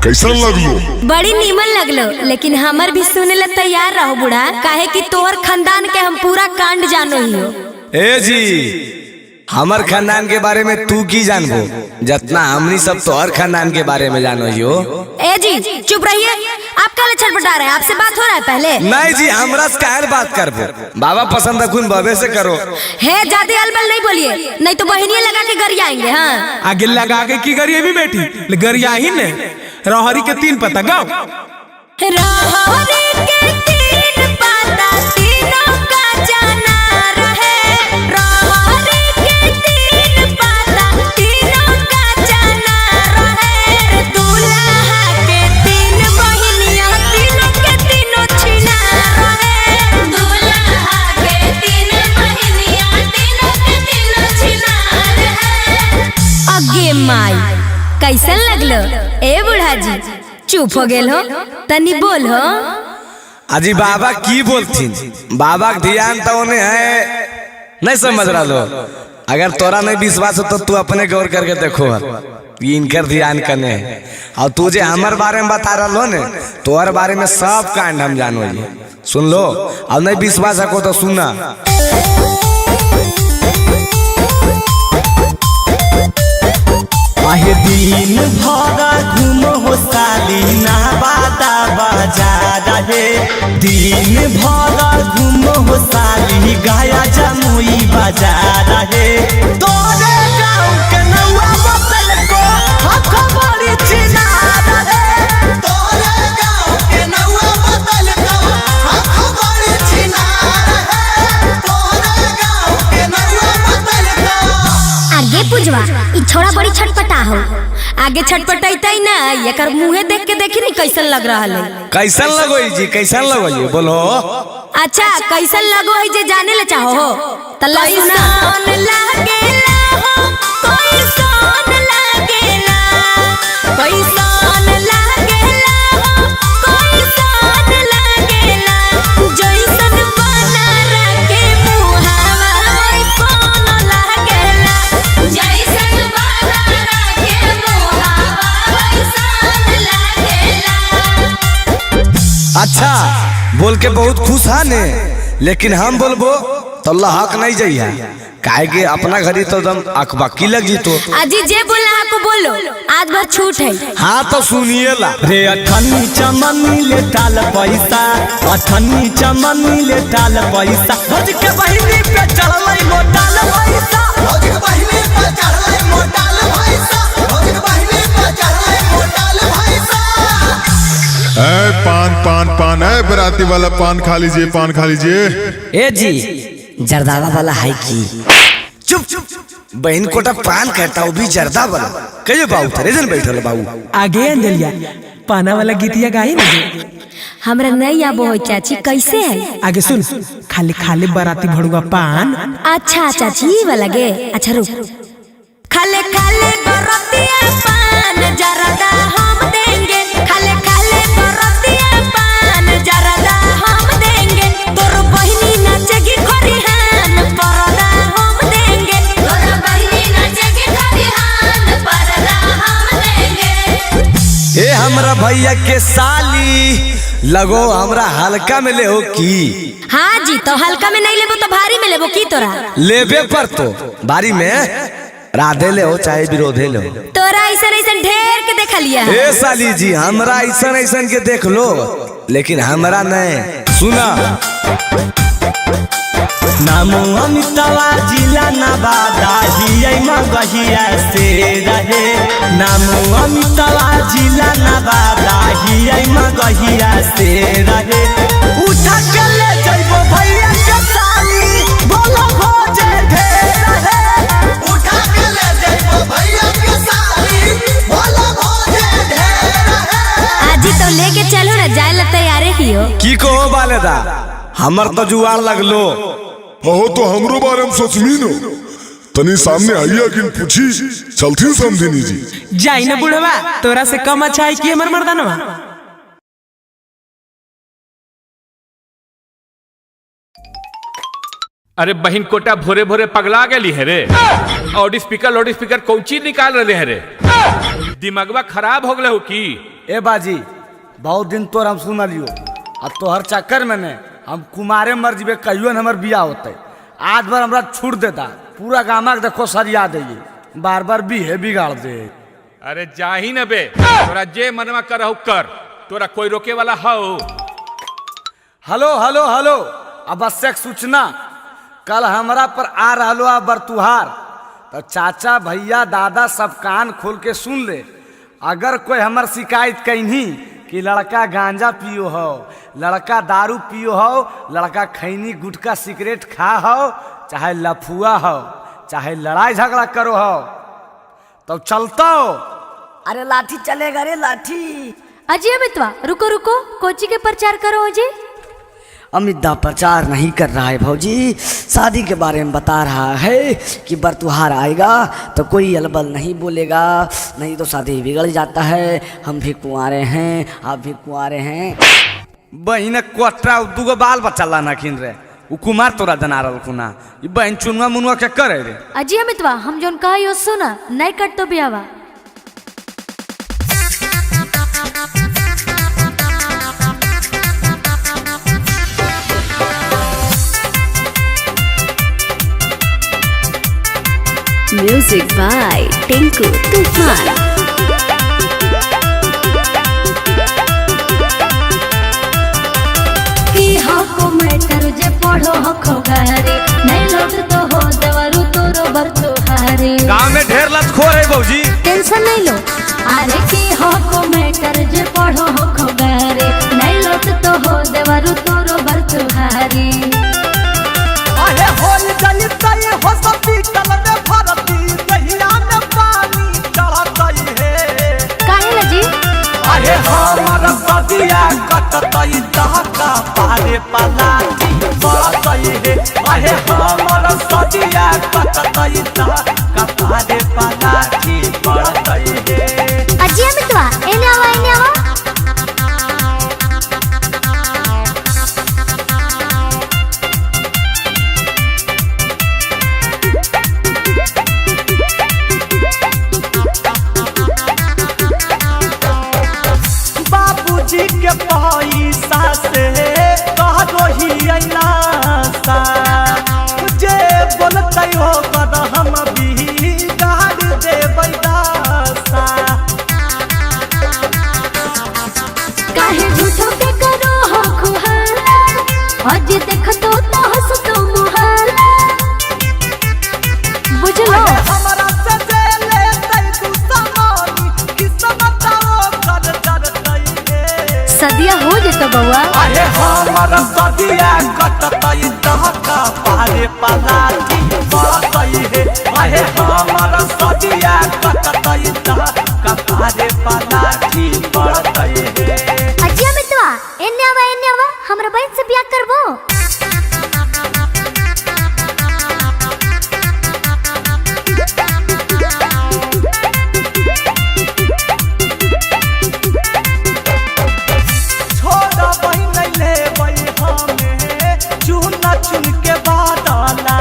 कैसन लगलो? बड़ी नीमन लगलो, लेकिन हमर भी सुने ला तैयार रहो बूढ़ा, काहे कि तोहर खानदान के हम पूरा कांड जानो ही हो। ए जी हमर खानदान के बारे में तू की जानबो, जितना हमनी सब तोहर खानदान के बारे में जानो ही हो। ए जी चुप रहिए, आप काहे छटपटा रहे हैं? आपसे बात हो रहा है पहले? नहीं जी हमरा से काहे बात करबो, बाबा पसंद अखुन बाबे से करो। हे ज्यादा अलबल नहीं बोलिए, नहीं तो बहनिया लगा के गरियाएंगे। हाँ आगे लगा के की गरिए बेटी, गरिया ही ने रहरी के 3 पता गाओ। रहरी के 3 पता तीनों का जाना रहे, रहरी के 3 पता तीनों का जाना रहे, दूल्हा के 3 बहिनिया तीनों के तीनों छिना रहे, दूल्हा के 3 बहिनिया तीनों के तीनों छिना रहे। अगे माई कैसन लगलो ए बूढ़ा जी? चुप हो गेल हो, तनी बोल हो। अजी बाबा की बोलथिन, बाबा के ध्यान तो उन्हें है नहीं समझ रहा लो। अगर तोरा नहीं विश्वास हो तो तू अपने गौर करके देखो ये इनकर ध्यान कने है। और तू जे हमार बारे में बता रहा लो ने, तोहर बारे में सब कांड हम जानो जी। सुन लो, अब नहीं विश्वास हो तो सुनना। आहे दिन भर घूम हो साली नवादा बाजार रे, दिन भर घूम हो साली गया जमुई बाजार रे, तोरे गाँव के नौआ बदल को हक बड़ी चिनार रे, तोरे गाँव के नौआ बदल को हक बड़ी चिनार रे, तोरे गाँव के नौआ बदल को। आगे पुजवा ई छोड़ा बड़ी छटपटा हो। आगे छटपटाइतै ना, एकर मुंहे देख के देखी नहीं कैसन लग रहा है। कैसन लगो जी, कैसन लगो जी बोलो। अच्छा कैसन लगो है जे जाने ले चाहो हो तल्ला सुना। लागेला हो कैसन लागेला, कैसन लागेला हो कैसन लागेला, जैसन बना रखे मुहावा वैसन लागेला, जैसन बना रखे मुहावा वैसन लागेला। अच्छा बोल के बहुत खुश है ने, लेकिन हम बोलबो तो हक नहीं जाइए, काहे के अपना घरी तो एकदम अकबकी लग जी तो। अजी जे बोलना आपको बोलो, आज भर छूट है। हाँ तो सुनिए ला रे। अठन्नी चमनी ले टाल पैसा, अठन्नी चमनी ले टाल पैसा, भौज के बहिनी पे चढ़लै मोटाल पैसा, भौज के बहिनी पे चढ़लै मोटाल पैसा, भौज के बहिनी पे चढ़लै मोटाल पैसा। ए पान पान पान, ए बराती वाला पान खा लीजिए, पान खा लीजिए। ए जी जर्दावा वाला है की? चुप चुप, बहन कोटा पान कहता वो भी जर्दा वाला। कहियो बाबू थरे जन बैठल बाबू। आगे अंजलिया पाना वाला गीतिया गाई ना। हमरा नहीं आबो है चाची, कैसे है? आगे सुन, खाली खाली बराती भड़ुआ पान। अच्छा चाची वाला गे, अच्छा रुक। खाले खाले बरातिया पान जर्दा हम देंगे, खाले खाले बरातिया पान जर्दा हम देंगे, तोर बहिनी नाचेगी खरिहान परदा हम देंगे, तोर बहिनी नाचेगी खरिहान परदा हम देंगे। ए हमरा भैया के साली लगो हमरा हल्का में ले हो की? हाँ जी तो हल्का में नहीं लेबो तो भारी में लेबो की तोरा? लेबे पर तो भारी में राधे ले हो चाहे विरोधे ले हो। तोरा ऐसा ऐसा ढेर के देख लिया। ए साली जी हमरा ऐसा ऐसा के देख लो, लेकिन हमरा नहीं सुना। नामो अमितावा जिला नवादा हियै मगहिया से रहे, नामो अमितावा जिला नवादा हियै मगहिया से रहे, उठा के ले जइबो भैया के साली बोलो भोजे ढेर रहे, उठा के ले जइबो भैया के साली बोलो भोजे ढेर रहे। आजी तो लेके चलो ना, जाए ला तैयार ही हो। की कहो बालेदा हमर तो जुआर लगलो। हो तो हमरो बारे में सोचमी नो, तनी सामने आइया कि पूछी चलती समझिनी जी। जाई ना बुढ़वा, तोरा से कम अच्छा है कि हमर मर्दानवा। अरे बहन कोटा भोरे भोरे पगला गई है रे। लाउड स्पीकर कौन चीज निकाल रहे है रे? दिमागवा खराब हो गले हो की? ए बाजी, बहुत दिन तोर हम सुनलियो, अब तोहर चक्कर में ने हम कुमारे मर जीबे, कहियो न हमर बियाह होते। आज बार हमरा छूट देता, पूरा गामा के देखो सरिया दे, बार बार बीहे बिगाड़ दे। अरे जाही न बे, तोरा जे मनवा करहु कर, तोरा कोई रोके वाला हो? हेलो हेलो हेलो, आवश्यक सूचना, कल हमरा पर आ रहलो आ बरतुहार, तो चाचा भैया दादा सब कान खोल के सुन ले। अगर कोई हमर शिकायत कहीं कि लड़का गांजा पियो हो, लड़का दारू पियो हो, लड़का खैनी गुटखा सिगरेट खा हो, चाहे लफुआ हो, चाहे लड़ाई झगड़ा करो हो, तो चलता हो। अरे लाठी चलेगा रे लाठी। अजय मितवा रुको रुको, कोची के प्रचार करो अजय। अमित दा प्रचार नहीं कर रहा है भौजी, शादी के बारे में बता रहा है कि बरतुहार आएगा तो कोई अलबल नहीं बोलेगा, नहीं तो शादी बिगड़ जाता है। हम भी कुंवारे हैं, आप भी कुंवारे हैं। बहिन कोटरा दूगो बाल बच्चा लाना खिन रे, उ कुमार तोरा जना रहल कुना, ई बहिन चुनवा मुनवा के करे रे। अजय मितवा हम जोन कहा सुना, नहीं कट तो बियावा। Music by Tinku Tufan. की हको मैटर जे पढ़ो हको गारे, नहीं लोट तो हो दवरु तोरो बर तोहारे। गांव में ढेर लतखोर है भौजी, टेंशन नहीं लो। अरे की हको मैटर जे पढ़ो हको गारे, नहीं लोट तो हो दवरु तोरो बर तोहारे। अरे होल जलतई हो सब पीतल में भरती, दहिया में पानी चढ़तई हे। काहे लजी? अरे हमर सदिया कटतई दहका पारे पलाटी पड़तई हे। अरे हमर सदिया कटतई दहका पारे पलाटी पड़तई हे। अजय मितवा एने आवा एने आवा। बाबूजी के पैसा से कहो ही अइलासा, जे बोलतै हो कर हम बिगाड़ देबै दासा। काहे झूठो के करो हो खुहाला, आज देखतो तो हंसतो मुहाला। बुझलो हमरा से जे लेतै तू समानी, किस्मत ओ कर डरतै हे। सदिया हो जेतो बउआ। अरे हमर सदिया कटतै दहका पारे पलाटी पड़तै हे। अरे हमर सदिया कटतै दहका पारे पलाटी पड़तै हे। अजय मितवा एने आवा एने आवा, हमरा बहन से बियाह करबो। छोड़ा बहिन लेबै हमे चुना चुन के बादला,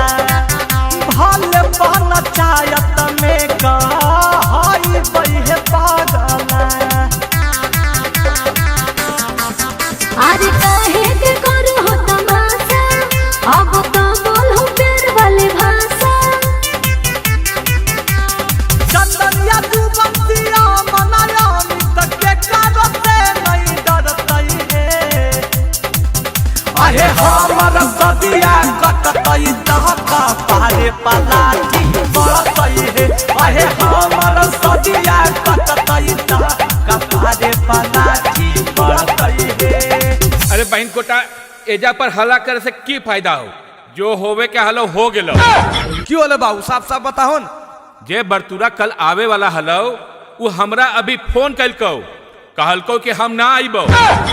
भल पंचायत में कहई बहे पागला। अरे काहे के करो हो तमाशा, अब तो बोल हो प्यार वाली भाषा। चंदनिया तू बंसिया मनाया मित के कारो से नहीं डरतई हे। अरे हमर सदिया कटतई दहका पारे पलाटी पड़तई हे। अरे हमर सदिया कटतई दहका पारे पलाटी पड़तई हे। अरे बहन कोटा, एजा पर हल्ला करे से की फायदा हो? जो होवे के हलो हो गेलो। क्यों होले बाबू, साफ साफ बताहो न। जे बरतुरा कल आवे वाला हलो, उ हमरा अभी फोन कलकौ, कहलकौ कि हम ना आइबो,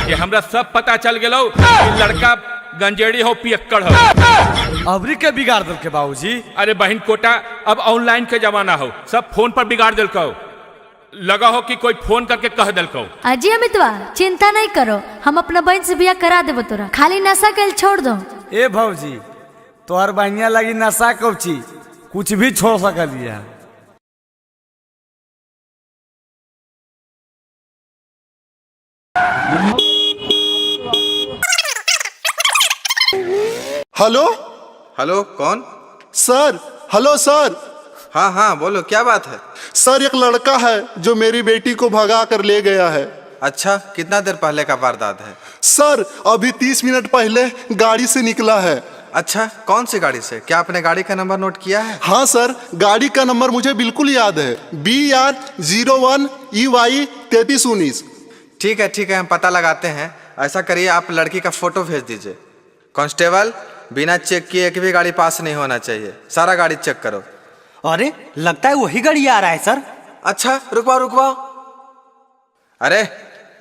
कि हमरा सब पता चल गेलो कि लड़का गंजेड़ी हो पियक्कड़ हो। अबरी के बिगाड़ देलके बाबूजी। अरे बहन कोटा, अब ऑनलाइन के जमाना हो, सब फोन पर बिगाड़ देलकौ। लगा हो कि कोई फोन करके कह देलकौ। अजय मितवा चिंता नहीं करो, हम अपना बहन से बियाह करा देबो तोरा, खाली नशा के छोड़ दो। ए भौजी, तोहर बहिनिया लगी नशा कौची, कुछ भी छोड़ सकलिया। हेलो। हेलो, कौन? सर, हेलो सर। हाँ हाँ बोलो, क्या बात है? सर एक लड़का है जो मेरी बेटी को भगा कर ले गया है। अच्छा, कितना देर पहले का वारदात है? सर अभी 30 मिनट पहले गाड़ी से निकला है। अच्छा, कौन सी गाड़ी से? क्या आपने गाड़ी का नंबर नोट किया है? हाँ सर, गाड़ी का नंबर मुझे बिल्कुल याद है, BR 01 EY 3319। ठीक है ठीक है, हम पता लगाते हैं। ऐसा करिए आप लड़की का फोटो भेज दीजिए। कांस्टेबल, बिना चेक किए एक भी गाड़ी पास नहीं होना चाहिए, सारा गाड़ी चेक करो। अरे लगता है वही गाड़ी आ रहा है सर। अच्छा रुकवाओ रुकवाओ। अरे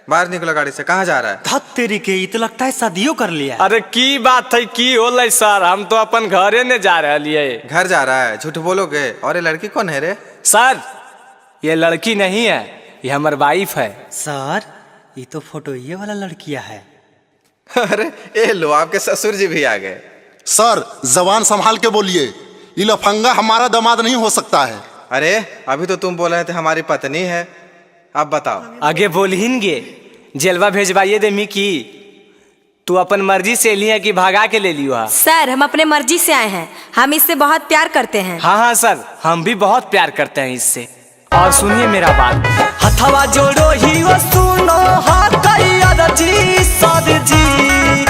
बाहर निकलो गाड़ी से, कहाँ जा रहा है? धत तेरी के, ये तो लगता है शादियों कर लिया। अरे की बात है, की होलै सर, हम तो अपन घरे ने जा रहे। घर जा रहा है? झूठ बोलोगे। और ये लड़की कौन है रे? सर ये लड़की नहीं है, ये हमार वाइफ है। सर ये तो फोटो ये वाला लड़किया है। अरे ये लो, आपके ससुर जी भी आ गए। सर जबान संभाल के बोलिए, ये लफंगा हमारा दामाद नहीं हो सकता है। अरे अभी तो तुम बोल रहे थे हमारी पत्नी है, अब बताओ। आगे बोलहिनगे, जेलवा भेजवाइए दे मी की तू अपन मर्जी से लिया कि भागा के ले लियो? सर हम अपने मर्जी से आए हैं, हम इससे बहुत प्यार करते हैं। हाँ हाँ सर, हम भी बहुत प्यार करते हैं इससे। और सुनिए मेरा बात, हथवा जोड़ो ही वो सुनो जी सर जी,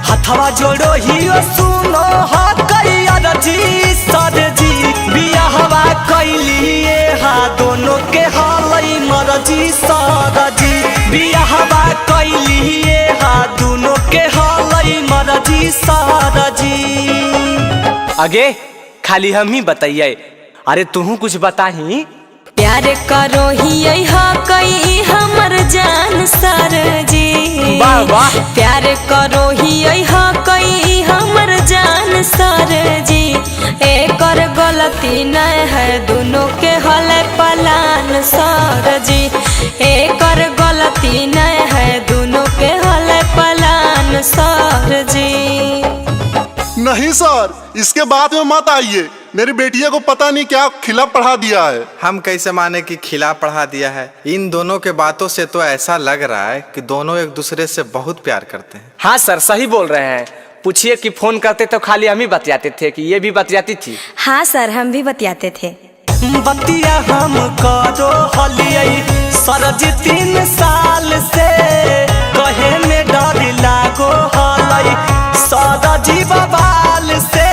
हथवा जोड़ो ही वो सुनो जी सर जी, बियाहवा कैलिए हा दोनों के हालई मरजी सर जी, बियाहवा कैलिए हा दोनों के हालई मरजी सर जी। आगे खाली हम ही बताइए, अरे तुहू कुछ बताही। प्यार करो ही कई हमर जान सर जी, वाह वाह। प्यार करो ही कई हमर जान सर जी, एकर गलती नहीं है दोनों के हल पलान सर जी, एकर गलती नहीं है दोनों के हल पलान सर जी। नहीं सर, इसके बाद में मत आइए, मेरी बेटिया को पता नहीं क्या खिला पढ़ा दिया है। हम कैसे माने कि खिला पढ़ा दिया है? इन दोनों के बातों से तो ऐसा लग रहा है कि दोनों एक दूसरे से बहुत प्यार करते हैं। हाँ सर सही बोल रहे हैं। पूछिए कि फोन करते तो खाली हम ही बतियाते थे कि ये भी बतियाती थी? हाँ सर हम भी बतियाते थे। बतिया हम करो हलियै सर जी 3 साल से, कहे में डर लागो हलै सर जी बबाल से।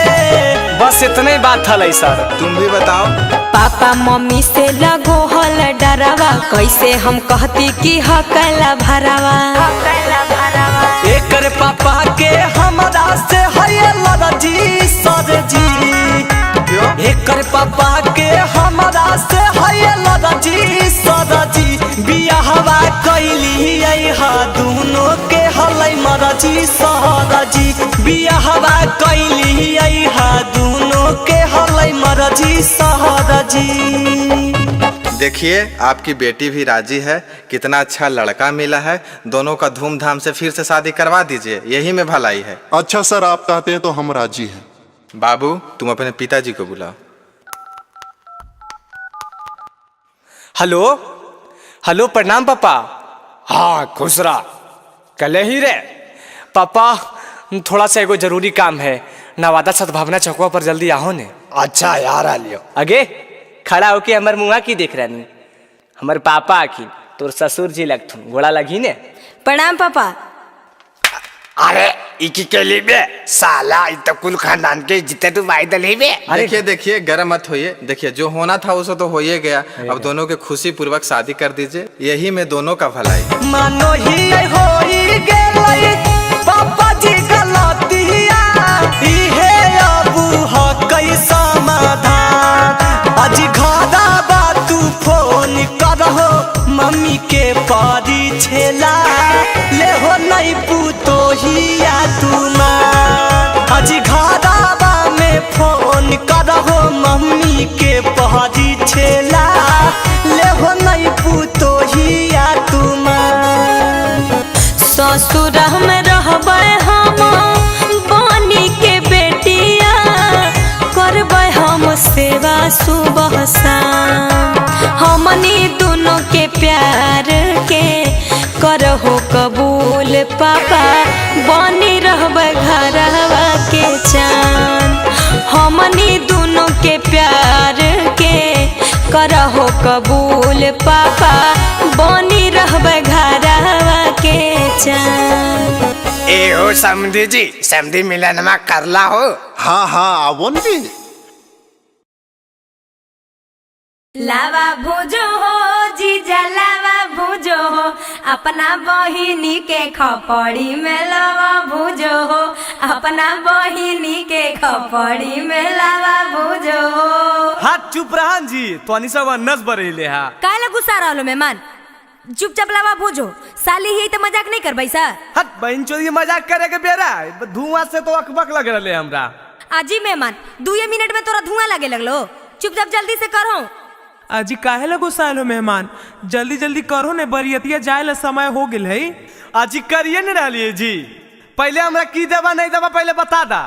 बस इतने बात हलै सर। तुम भी बताओ। पापा मम्मी से लगो हल डरावा, कैसे हम कहती कि हकला भरावा। एकर पापा के हमरा से है लड़जी सर जी, एकर पापा के हमरा से है लड़जी सर जी, बियाहवा कैलियै हा दोनों के हलै मरजी सर जी, बियाहवा कैलियै हा दोनों के हलै मरजी सर जी। देखिए आपकी बेटी भी राजी है, कितना अच्छा लड़का मिला है, दोनों का धूमधाम से फिर से शादी करवा दीजिए, यही में भलाई है। अच्छा सर, आप कहते हैं तो हम राजी हैं। बाबू तुम अपने पिताजी को बुलाओ। हेलो हेलो, प्रणाम पापा। हाँ खुश रहा। कल ही रे पापा, थोड़ा सा एगो जरूरी काम है, नवादा सद्भावना चौकवा पर जल्दी आओ ने। अच्छा यार आ लियो। आगे खड़ा होके हमर मुआ की देख रहा, हमर पापा आखिन तोर ससुर जी लगथुन, गोड़ा लगी ने। प्रणाम पापा। अरे इकी के लिए बे साला, इ तो कुल खानदान के जिते तू भाई दली बे। देखिए देखिए, गर्म मत होइए, देखिए जो होना था उसे तो हो ही गया, अब दोनों के खुशी पूर्वक शादी कर दीजिए, यही में दोनों का भलाई। मानो ही होई गेलै पापा जी गलतिया, इहे अबू हकै समाधान, आज घरा बा तू फोन करहो मम्मी के परी छेला, ले हो नहीं पुतोहिया तुमा, आज घरा में फोन करहो मम्मी के परी छेला, ले हो नहीं पुतोहिया तुमा। ससुर में रहबै हम बनी के बेटिया, करबै हम सेवा। करहो कबूल पापा, बनी रहबे घरवा के चान। हमनी दोनों के प्यार के करहो कबूल पापा, बनी रहबे घरवा के चान। ए हो समधी जी, समधी मिलनमा करला हो। हाँ हाँ आवो जी। लावा भुजो हो जीजा, लावा भुजो हो, अपना बहिनी के खपड़ी में लावा भुजो हो, अपना बहिनी के खपड़ी में लावा भुजो हो। हाथ चुप रहन जी, तोनी सब नस बरेले हा। काहे गुस्सा रहलो मेहमान? चुपचाप लावा भुजो, साली ही तो मजाक नहीं करबै सर। हट बहन चोरी मजाक करे के बेरा, धुआं से तो अकबक लग रहले हमरा। आजी मेहमान 2 मिनट में तोरा धुआं लगे लगलो, चुपचाप जल्दी से करो। अजी काहे ला गुस्साइल हो मेहमान? जल्दी जल्दी करो ने, बरियतिया जाए ला समय हो गेल है। अजी करिए न रहलिए जी, पहले हमरा की देवा नहीं देवा पहले बता दा,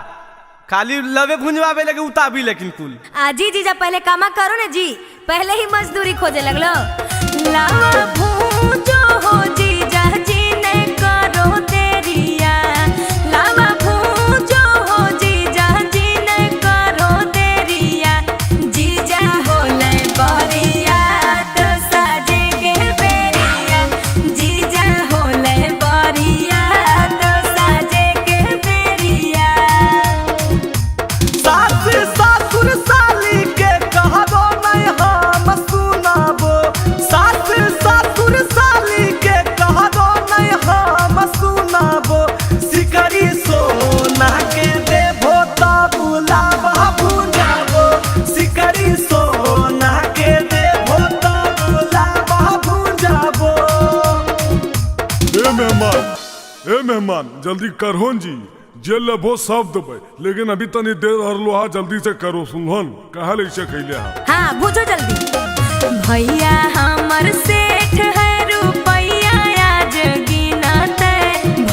खाली लवे भुंजवावे लगे उताबी लेकिन कुल। आजी जीजा पहले कामा करो ने जी, पहले ही मजदूरी खोजे लगलो। लावा भूजो हो जीजा जी ने करो तेरिया, लावा भूजो हो जीजा जी ने करो तेरिया, जीजा होले बरिया तो साजे के बेरिया, जीजा होले बरिया तो साजे के बेरिया। सास ससुर साली के कहबो नहीं हम सुनाबो, सास ससुर साली के कहबो नहीं हम सुनाबो, सिकरी सोना के देबो तब लावा भुजाबो, सिकरी सोना के देबो तब लावा भुजाबो। ए मेहमान, ए मेहमान जल्दी करहोन जी, जे लेबो सब देबै, लेकिन अभी तनी देर हरलो हा, जल्दी से करो सुनहन कहा ले से खैले हा। हाँ भुजो जल्दी। भैया हमर सेठ है रुपैया आज गिनते,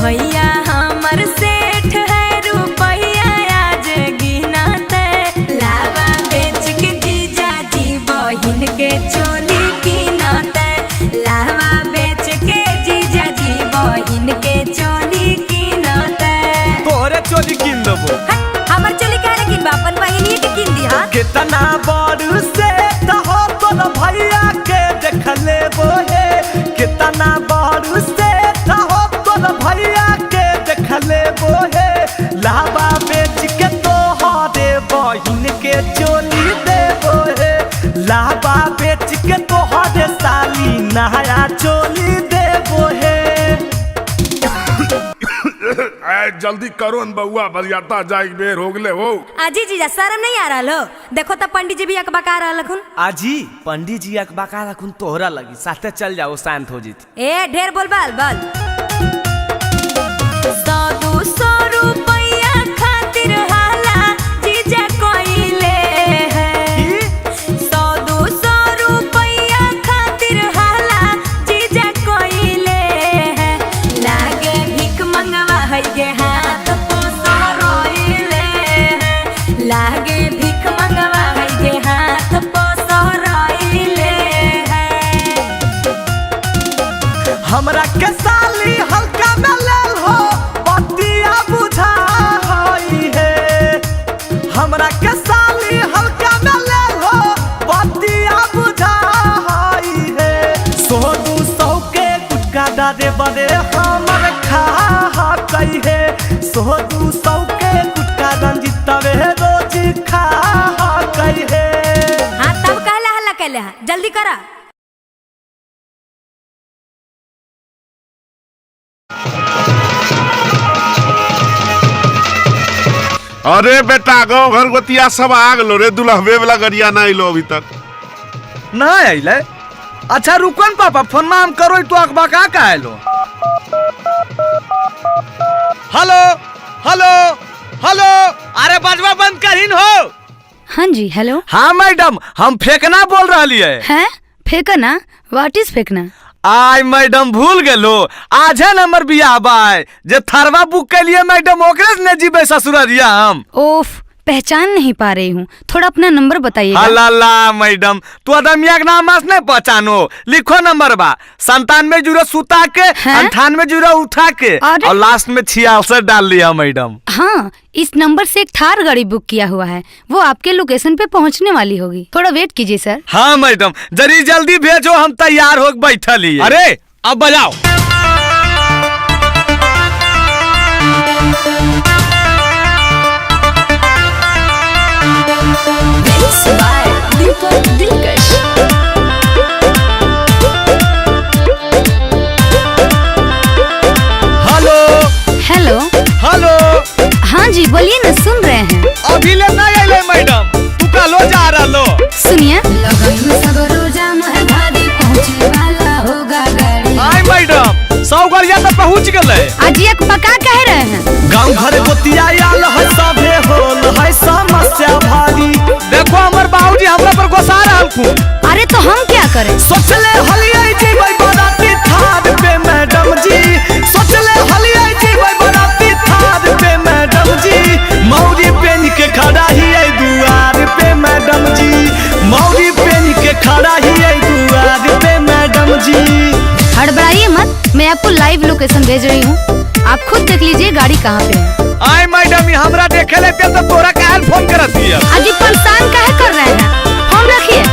भैया हमर सेठ है रुपैया आज गिनते, लावा बेच के जीजा जी बहिन के चोली किनते, लावा बेच के जीजा जी बहिन के चोली किनते। तोहरे चोली किन देबो? हमर चोली काहे किनबा, अपन बहिनी के किन दी। हां कितना बड़ से हो तोर भैया के देख लेबो हे, कितना बड़ से हो तोर भैया के देख लेबो हे, लावा बेच के तोहरे बहिन के चोली देबो हे, लावा बेच के तोहरे साली नया चोली देबो हे। जल्दी करो न बउआ, बरियाता जाए बेर हो गले हो। आजी जीजा शर्म नहीं आ रहा हो? देखो तो पंडित जी भी अकबका रहल हखुन। आजी पंडित जी अकबका रखुन तोहरा लगी, साथे चल जाओ शांत हो जीत। ए ढेर बोल बाल बाल। 100-200 रुपैया खातिर हाला जीजा कोइले है, 100-200 रुपैया खातिर हाला जीजा कोइले है, लागे भीख मंगवा है गे हाथ पोसो रोइले है, लागे भीख मंगवा है गे हाथ पोसो रोइले है। हमरा के साली हल्का में लेल हो बतिया बुझा हई है, हमरा के साली हल्का में लेल हो बतिया बुझा हई है, 100-200 के गुटका डारे बड़े हमर खा कही है, 100-200 के गुटका रंजितवे रोज खा कही है। हाँ तब कहला हल्ला कैले हा, जल्दी करा। अरे बेटा गाँव घर गोतिया सब आ गलो रे, दुल्हवे वाला गरिया ना अइलो अभी तक। ना अइले? अच्छा रुकन पापा, फोन में हम करो तो अकबका का आइलो। हेलो हेलो हेलो, अरे बजवा बंद करीन हो। हाँ जी हेलो। हाँ मैडम, हम फेंकना बोल रही है। हैं फेंकना? What is फेंकना? आय मैडम भूल गेलो, आज है नंबर बियाह बाय, जे थरवा बुक के लिए मैडम ओकरे से ने जीबे ससुररिया हम। ओफ पहचान नहीं पा रही हूँ, थोड़ा अपना नंबर बताइएगा। अला मैडम, तू अदमिया के नाम नहीं पहचानो। लिखो नंबर बा 97 सुता के 98 उठा के और लास्ट में 66 डाल लिया मैडम। हाँ, इस नंबर से एक थार गाड़ी बुक किया हुआ है, वो आपके लोकेशन पे पहुँचने वाली होगी। थोड़ा वेट कीजिए सर। हाँ मैडम, जरी जल्दी भेजो, हम तैयार हो बैठल ही। अरे अब बजाओ। हेलो हेलो हेलो, हाँ जी बोलिए ना, सुन रहे हैं। अभी ले नहीं आइले मैडम, तू कलो जा रहा लो। सुनिए, आय मैडम, 100 गड़िया तो पहुँच गए। आज एक पका कह रहे हैं। गाँव घर गोतिया आल है सभे होल है समस्या भारी। देखो हमर बाबूजी हमरा पर गुस्सा रहलखुन। अरे तो हम क्या करें? सोचले हलियै जीबै बराती थार पे मैडम जी, सोचले हलियै जीबै बराती थार पे मैडम जी, मौरी पेन के खड़ा हियै दुआर पे मैडम जी, मौरी पेन के खड़ा हियै दुआर पे मैडम जी। हड़बड़ाइए मत, मैं आपको लाइव लोकेशन भेज रही हूँ, आप खुद देख लीजिए गाड़ी कहाँ पे है। आय मैडम, हमरा देखे लेते तो तोरा काहे फोन करत हिय? अजी परेशान काहे कर रहे हैं, फोन रखिए।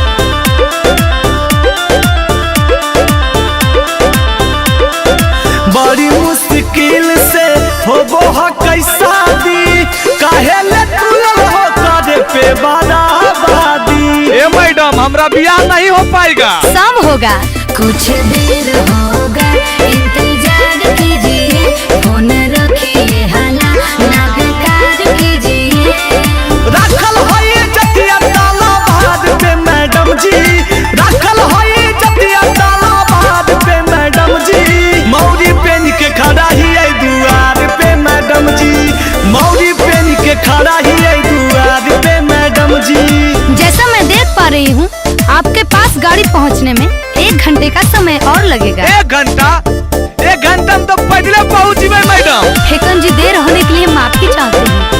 बड़ी मुश्किल से होबो ह कैसा दी, काहे ले तुलल हो करे पे बराबरी। ए मैडम, हमरा बियाह नहीं हो पाएगा। सब होगा, कुछ देर होगा, इंतजार कीजिए, फोन रखिए हला ना बेकार कीजिए। राखल है जतिया ताला बाद पे मैडम जी, राखल है जतिया ताला बाद पे मैडम जी, मौरी पेन के खड़ा हियै दुआर पे मैडम जी, मौरी पेन के खड़ा हियै दुआर पे मैडम जी। जैसा मैं देख पा रही हूँ, आपके पास गाड़ी पहुँचने में 1 घंटे का समय और लगेगा। 1 घंटा? 1 घंटा में तो पैदले पहुँच जेबै मैडम। फेकन जी, देर होने के लिए माफी चाहते हैं।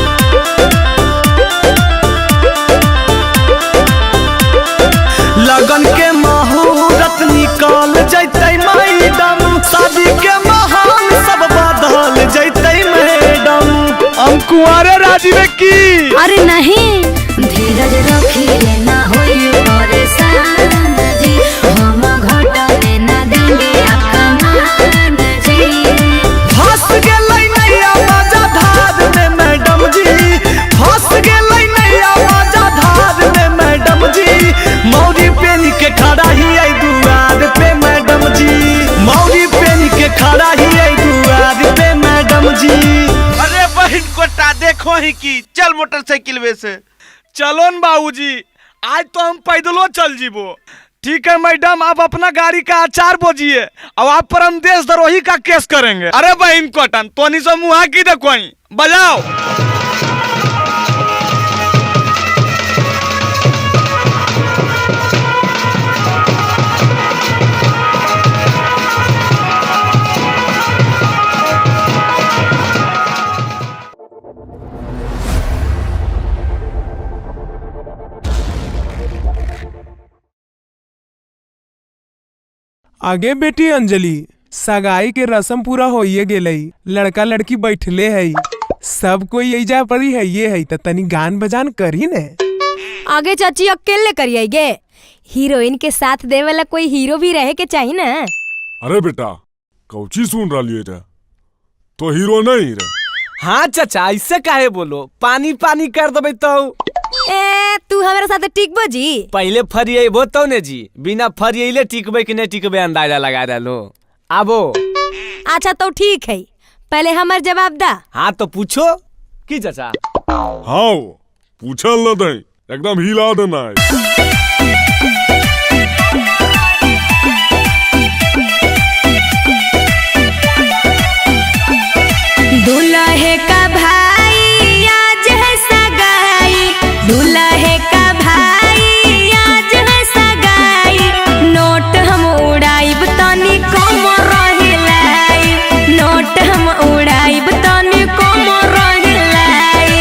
लगन के मुहूर्त निकल जैतै मैडम, शादी के महान सब बदल जैतै मैडम। हम कुंवारे राजी में की? अरे नहीं, धीरज रखिए ना होई परेशान जी, हम घटने ना देंगे आपका मान जी। फंस गेलै नैया बाजा धार में मैडम जी, फंस गेलै नैया बाजा धार में मैडम जी, मौरी पेन के खड़ा हियै दुआर पे मैडम जी, मौरी पेन के खड़ा हियै दुआर पे मैडम जी। अरे बहन कोटा देखो ही की, चल मोटरसाइकिल वे से। चलो न बाबूजी, आज तो हम पैदलो चल जीबो। ठीक है मैडम, आप अपना गाड़ी का अचार बोझिए और आप पर हम देशद्रोही का केस करेंगे। अरे बहन कोटन, तोनी से मुहा की देखो, बजाओ। आगे बेटी अंजलि, सगाई के रस्म पूरा होइए गेलई, लड़का लड़की बैठले है, सब कोई एजा परी है ये है, त तनी गान बजान करी ने। आगे चाची अकेले करिए गे, हीरोइन के साथ दे वाला कोई हीरो भी रहे के चाहिए ना। अरे बेटा, कौची सुन रही रे, तो हीरो नहीं रे। हाँ चाचा, ऐसे काहे बोलो, पानी पानी कर देबै तो। ए तू हमारे साथ टिकबो जी? पहले फरियबो तो ने जी, बिना फरियले टिकबे कि नहीं टिकबे अंदाजा लगा रहो। आबो। अच्छा तो ठीक है, पहले हमार जवाब दा। हाँ तो पूछो की चाचा। हाँ पूछल न दे, एकदम हिला देना है। दूल्हे का भाई आज है सगाई, दूल्हे का भाई आज है सगाई, नोट हम उड़ाइब तनी कम रहिलाई, नोट हम उड़ाइब तनी कम रहिलाई।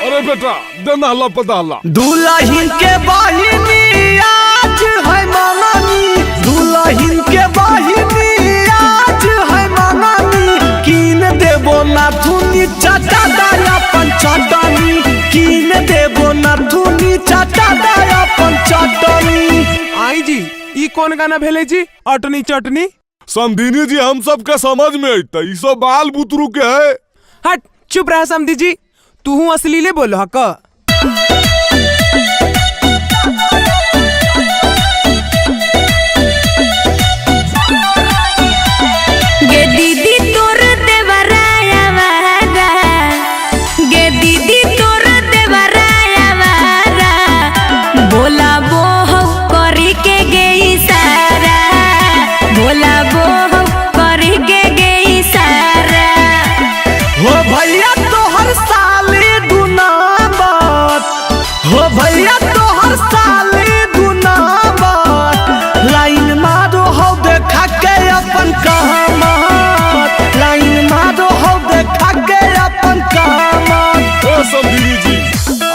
अरे बेटा नहला पदहला। दुल्हन के बहिनी आज है मंगनी, दुल्हन के बहिनी आज है मंगनी, कीन देबो नाथुनी चाचा दया पंचटनी, कीन देबो नाथुनी चाचा दया पंचटनी। आई जी ई कौन गाना भेले जी अटनी चटनी? समधिनी जी हम सब के समझ में अइतै, ई सब बाल बुतरू के है। हट चुप रह समधी जी, तू असलीले बोलो हक। गे दीदी तोर देवराया वारा, गे दीदी तोर देवराया वारा, बोला बो हौ करी के गे इशारा, बोला बो हौ करी के गे इशारा। हो भैया तोहर साले दुनाबत, हो भैया तोहर साले दुनाबत, लाइन मारो हो देखा के अपन कामत, लाइन मारो हो देखा के अपन कामत। ओ समधिनी जी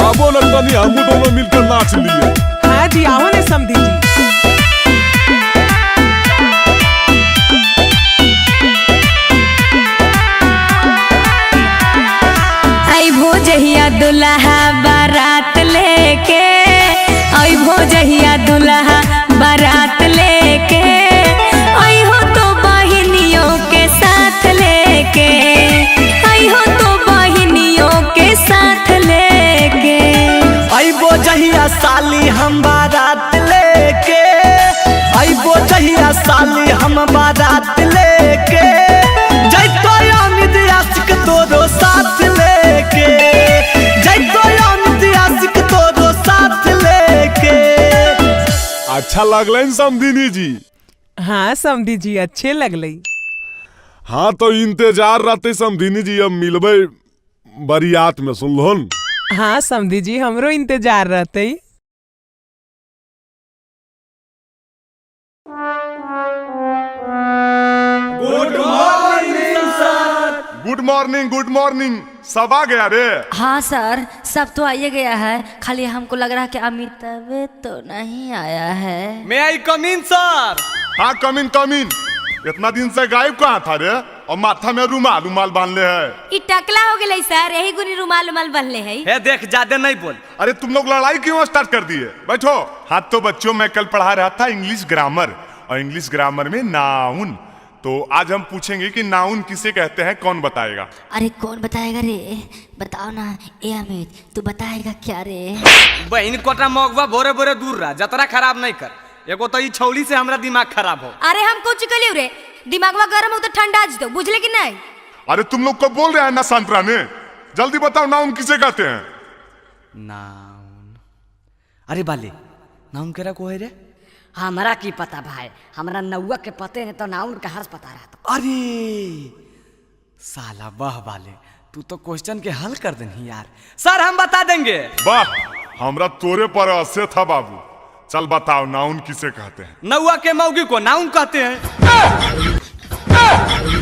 आबो न तनी हमू दोनों मिलकर नाच लिए। हाँ जी आओ ने समधी जी। अइभो जहिया दुल्हा बारात लेके, अइभो जहिया दुल्हा बारात लेके, अइहो तो बहिनियों के साथ लेके, अइहो तो बहिनियों के साथ लेके। अइबो जहिया साली हम बारात लेके, अइबो जहिया साली हम बारात लेके, जैतो अमित आशिक तोरो साथ लेके, जैतो अमित आशिक तोरो साथ लेके। अच्छा लगलै समधिनी जी? हाँ समधी जी अच्छे लगलै। हाँ तो इंतजार रहते समधिनी जी, अब मिलबै बरियात में, सुनलहुन? हाँ समधी जी हमरो इंतजार रहते। Good morning sir. Good morning, good morning. सब आ गया रे? हाँ सर सब तो आइए गया है, खाली हमको लग रहा है कि अमिताभ तो नहीं आया है। May I come in sir? हाँ कम इन कम इन। इतना दिन से गायब कहाँ था रे, और माथा में रुमाल रुमाल बांध ले है। ई टकला हो गेलै सर, यही गुनी रुमाल उमाल बांधले है। हे देख ज्यादा नहीं बोल। अरे तुम लोग लड़ाई क्यों स्टार्ट कर दिए, बैठो। हाँ तो बच्चों मैं कल पढ़ा रहा था इंग्लिश ग्रामर, और इंग्लिश ग्रामर में नाउन, तो आज हम पूछेंगे कि नाउन किसे कहते हैं, कौन बताएगा? अरे कौन बताएगा रे, बताओ ना। ए अमित तू बताएगा क्या रे? बहन कोटा मगवा भोरे भोरे दूर रहा, जतरा खराब नहीं कर। एगो तो ई छौली से हमरा दिमाग खराब हो। अरे हम कुछ कलियो रे, दिमागवा गरम हो तो ठंडा जतो, बुझले कि नहीं? अरे तुम लोग को बोल रहे हैं ना शांत रहने, जल्दी बताओ नाउन किसे कहते हैं? नाउन, अरे बाले नाउन केरा को है रे? हमरा की पता भाई, हमरा नौआ के पते नहीं तो नाउन का हर्ष पता रहा। अरे साला वाह बाले, तू तो क्वेश्चन के हल कर देनी यार। सर हम बता देंगे। वाह हमरा तोरे पर असे था बाबू। चल बताओ नाउन किसे कहते हैं? नौआ के मौगी को नाउन कहते हैं।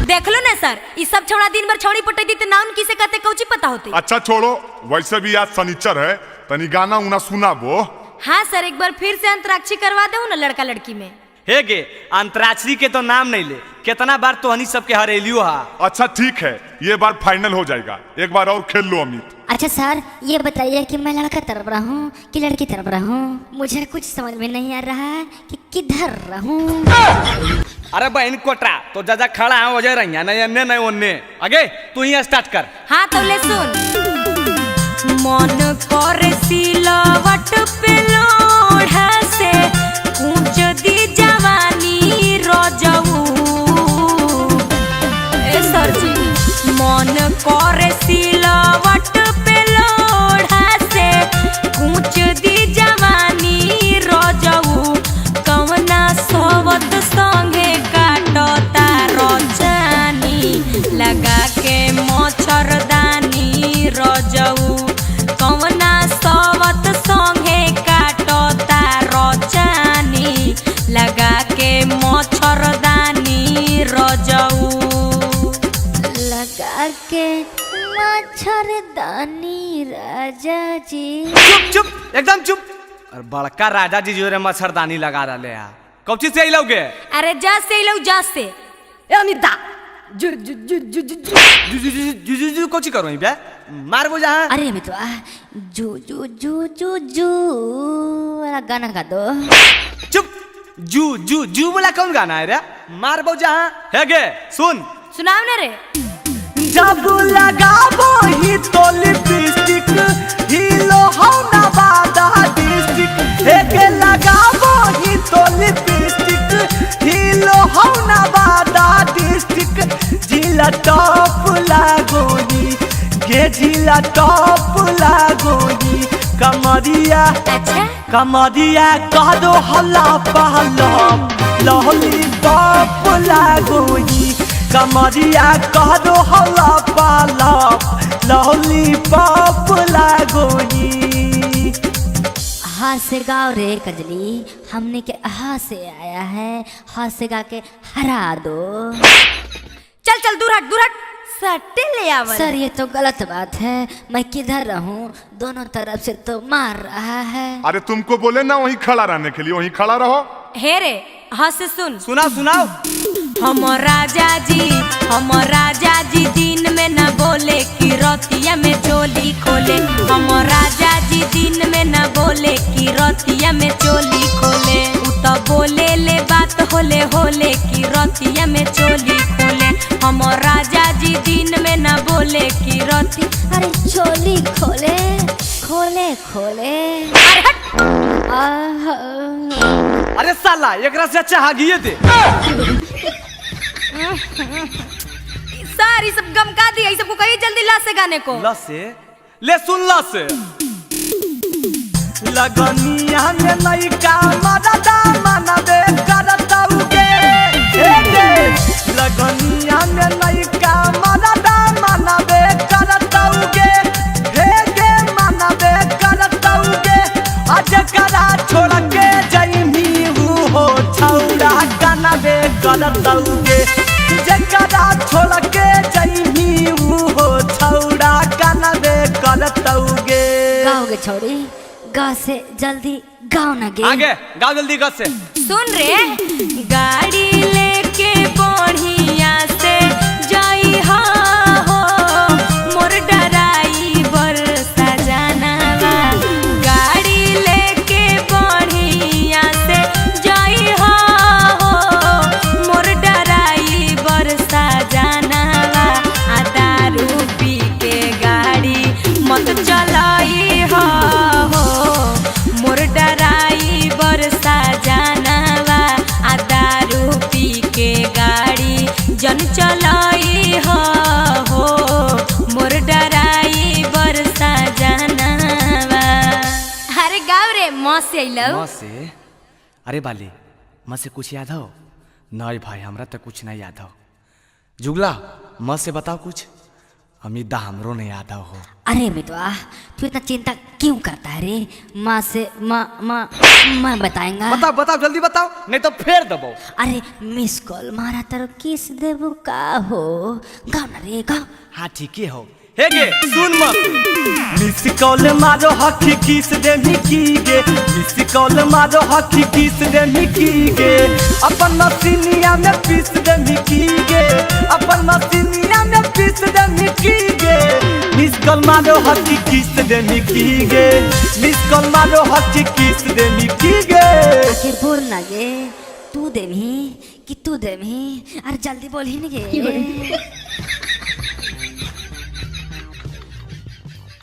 देख लो ना सर, इस सब छोड़ा दिन भर छौड़ी पटई दी तो नाउन किसे कहते कौची पता होती। अच्छा छोड़ो, वैसे भी आज शनिचर है, तनी गाना उना सुनाबो। हाँ सर एक बार फिर से अंतराक्षरी करवा दो ना लड़का लड़की में। हे गे अंतराक्षरी के तो नाम नहीं ले, कितना बार तो हनी सबके हरेलियो हा। अच्छा ठीक है, ये बार फाइनल हो जाएगा, एक बार और खेल लो अमित। अच्छा सर ये बताइए कि मैं लड़का तरफ रहूँ कि लड़की तरफ रहूँ, मुझे कुछ समझ में नहीं आ रहा है कि किधर रहूँ। अरे बहन कोटरा तो जा खड़ा है वजह रही नहीं अन्ने नहीं ओन्ने, आगे तू ही स्टार्ट कर। हाँ तो ले सुन। मन करे सिलवट पे लोढ़ा से कूच दी जवानी रजऊ। ए सर जी मन करे सिलवट पे लोढ़ा से कूच दी जवानी रजऊ, कवना सोवत संगे काटता रजानी, लगा के मच्छरदानी रजऊ, कवना सोवत संगे काटता मच्छरदानी राजा जी। चुप चुप एकदम चुप। और बड़का राजा जी जो रे मच्छरदानी लगा रहे हैं। कौची से अइलौगे? अरे जा से अइलौ, जा से। ए अमिता जु जु जु जु जु जु जु जु जु जु कौची करो बे, मारबो जहां। अरे अमितवा जु जु जु जु जु वाला गाना गा दो। चुप। जू जू जू वाला कौन गाना है रे, मारबो जहां। हे गे सुन, सुनाओ ना रे। जब लगाबो ही तो लिपस्टिक हिलो हो नवादा डिस्ट्रिक्ट। हे गे लगाबो ही तो लिपस्टिक हिलो हो नवादा डिस्ट्रिक्ट। जिला टॉप लागोनी गे, जिला टॉप लागोनी। कमरिया अच्छा कमरिया कह दो हल्ला पहला लहली बाप लागोनी। कमरिया कह दो हल्ला पहला लहली बाप लागोनी। हा से गाओ रे कजली, हमने के हा से आया है, हा से गा के हरा दो। चल चल दूर हट, दूर हट, सट्टे ले आवल। सर ये तो गलत बात है, मैं किधर रहूं, दोनों तरफ से तो मार रहा है। अरे तुमको बोले ना वहीं खड़ा रहने के लिए, वहीं खड़ा रहो। हे रे हाँ से सुन, सुनाओ सुनाओ। हम राजा जी, हम राजा जी दिन में न बोले कि रतिया में चोली खोले। हम राजा जी दिन में न बोले कि रतिया में चोली खोले। उ तो बोले ले बात होले होले कि रतिया में चोली खोले। हम राजा जी दिन में न बोले कि रति, अरे चोली खोले खोले खोले। अरे हट। अरे साला एकरा से अच्छा हागिए दे। सारी सब गम का दिया, सबको कहिए जल्दी ला से गाने को। ला से ले सुन, ला से लगनिया में नैका मरदा मनबे करतौगे। हे गे लगनिया में नैका मरदा मनबे करतौगे। हे गे मनबे करतौगे। आज करा छोड़ के जइमी हो छौड़ा कनबे करतौगे। जकरा छोड़ के जइमी हो छौड़ा कनबे करतौगे। गाओगे छोड़ी गा से जल्दी गाओ ना गे। आगे गाओ जल्दी गा से। सुन रे गाड़ी लेके बढ़िया से जाई हो मोर डराई बरसा जानावा। गाड़ी लेके बढ़िया से जाई हो मोर डराई बरसा जानावा। आ दारू पी के गाड़ी मत चलाई हो मोर डराई बरसा जानावा। आ दारू पी के गाड़ी जन चलाई हो मोर डराई बरसा जानावा। अरे गाँव रे माँ से अइलौ। माँ से? अरे बाली माँ से कुछ याद हो? नहीं भाई हमरा तो कुछ नहीं याद हो। जुगला माँ से बताओ कुछ। अमित दा हमरो नहीं याद हो। अरे मितवा तू इतना चिंता क्यों करता है रे, माँ से माँ माँ माँ बताएंगा। बताओ बताओ जल्दी बताओ नहीं तो फेर दबो। अरे मिस कॉल मारा तर किस देबू का हो, गाओ ना रे गाओ। हाँ ठीक ही हो। हे गे सुन मत। मिस कॉल मारो हकी किस दे मिकी गे। मिस कॉल मारो हकी किस दे मिकी गे। अपन मसीनिया में पीस दे मिकी गे। अपन मसीनिया में पीस दे मिकी गे। मिस कॉल मारो हकी किस दे मिकी गे। मिस कॉल मारो हकी किस दे मिकी गे। आखिर बोल ना गे, तू देमी कि तू देमी। अरे जल्दी बोल ही नहीं गे।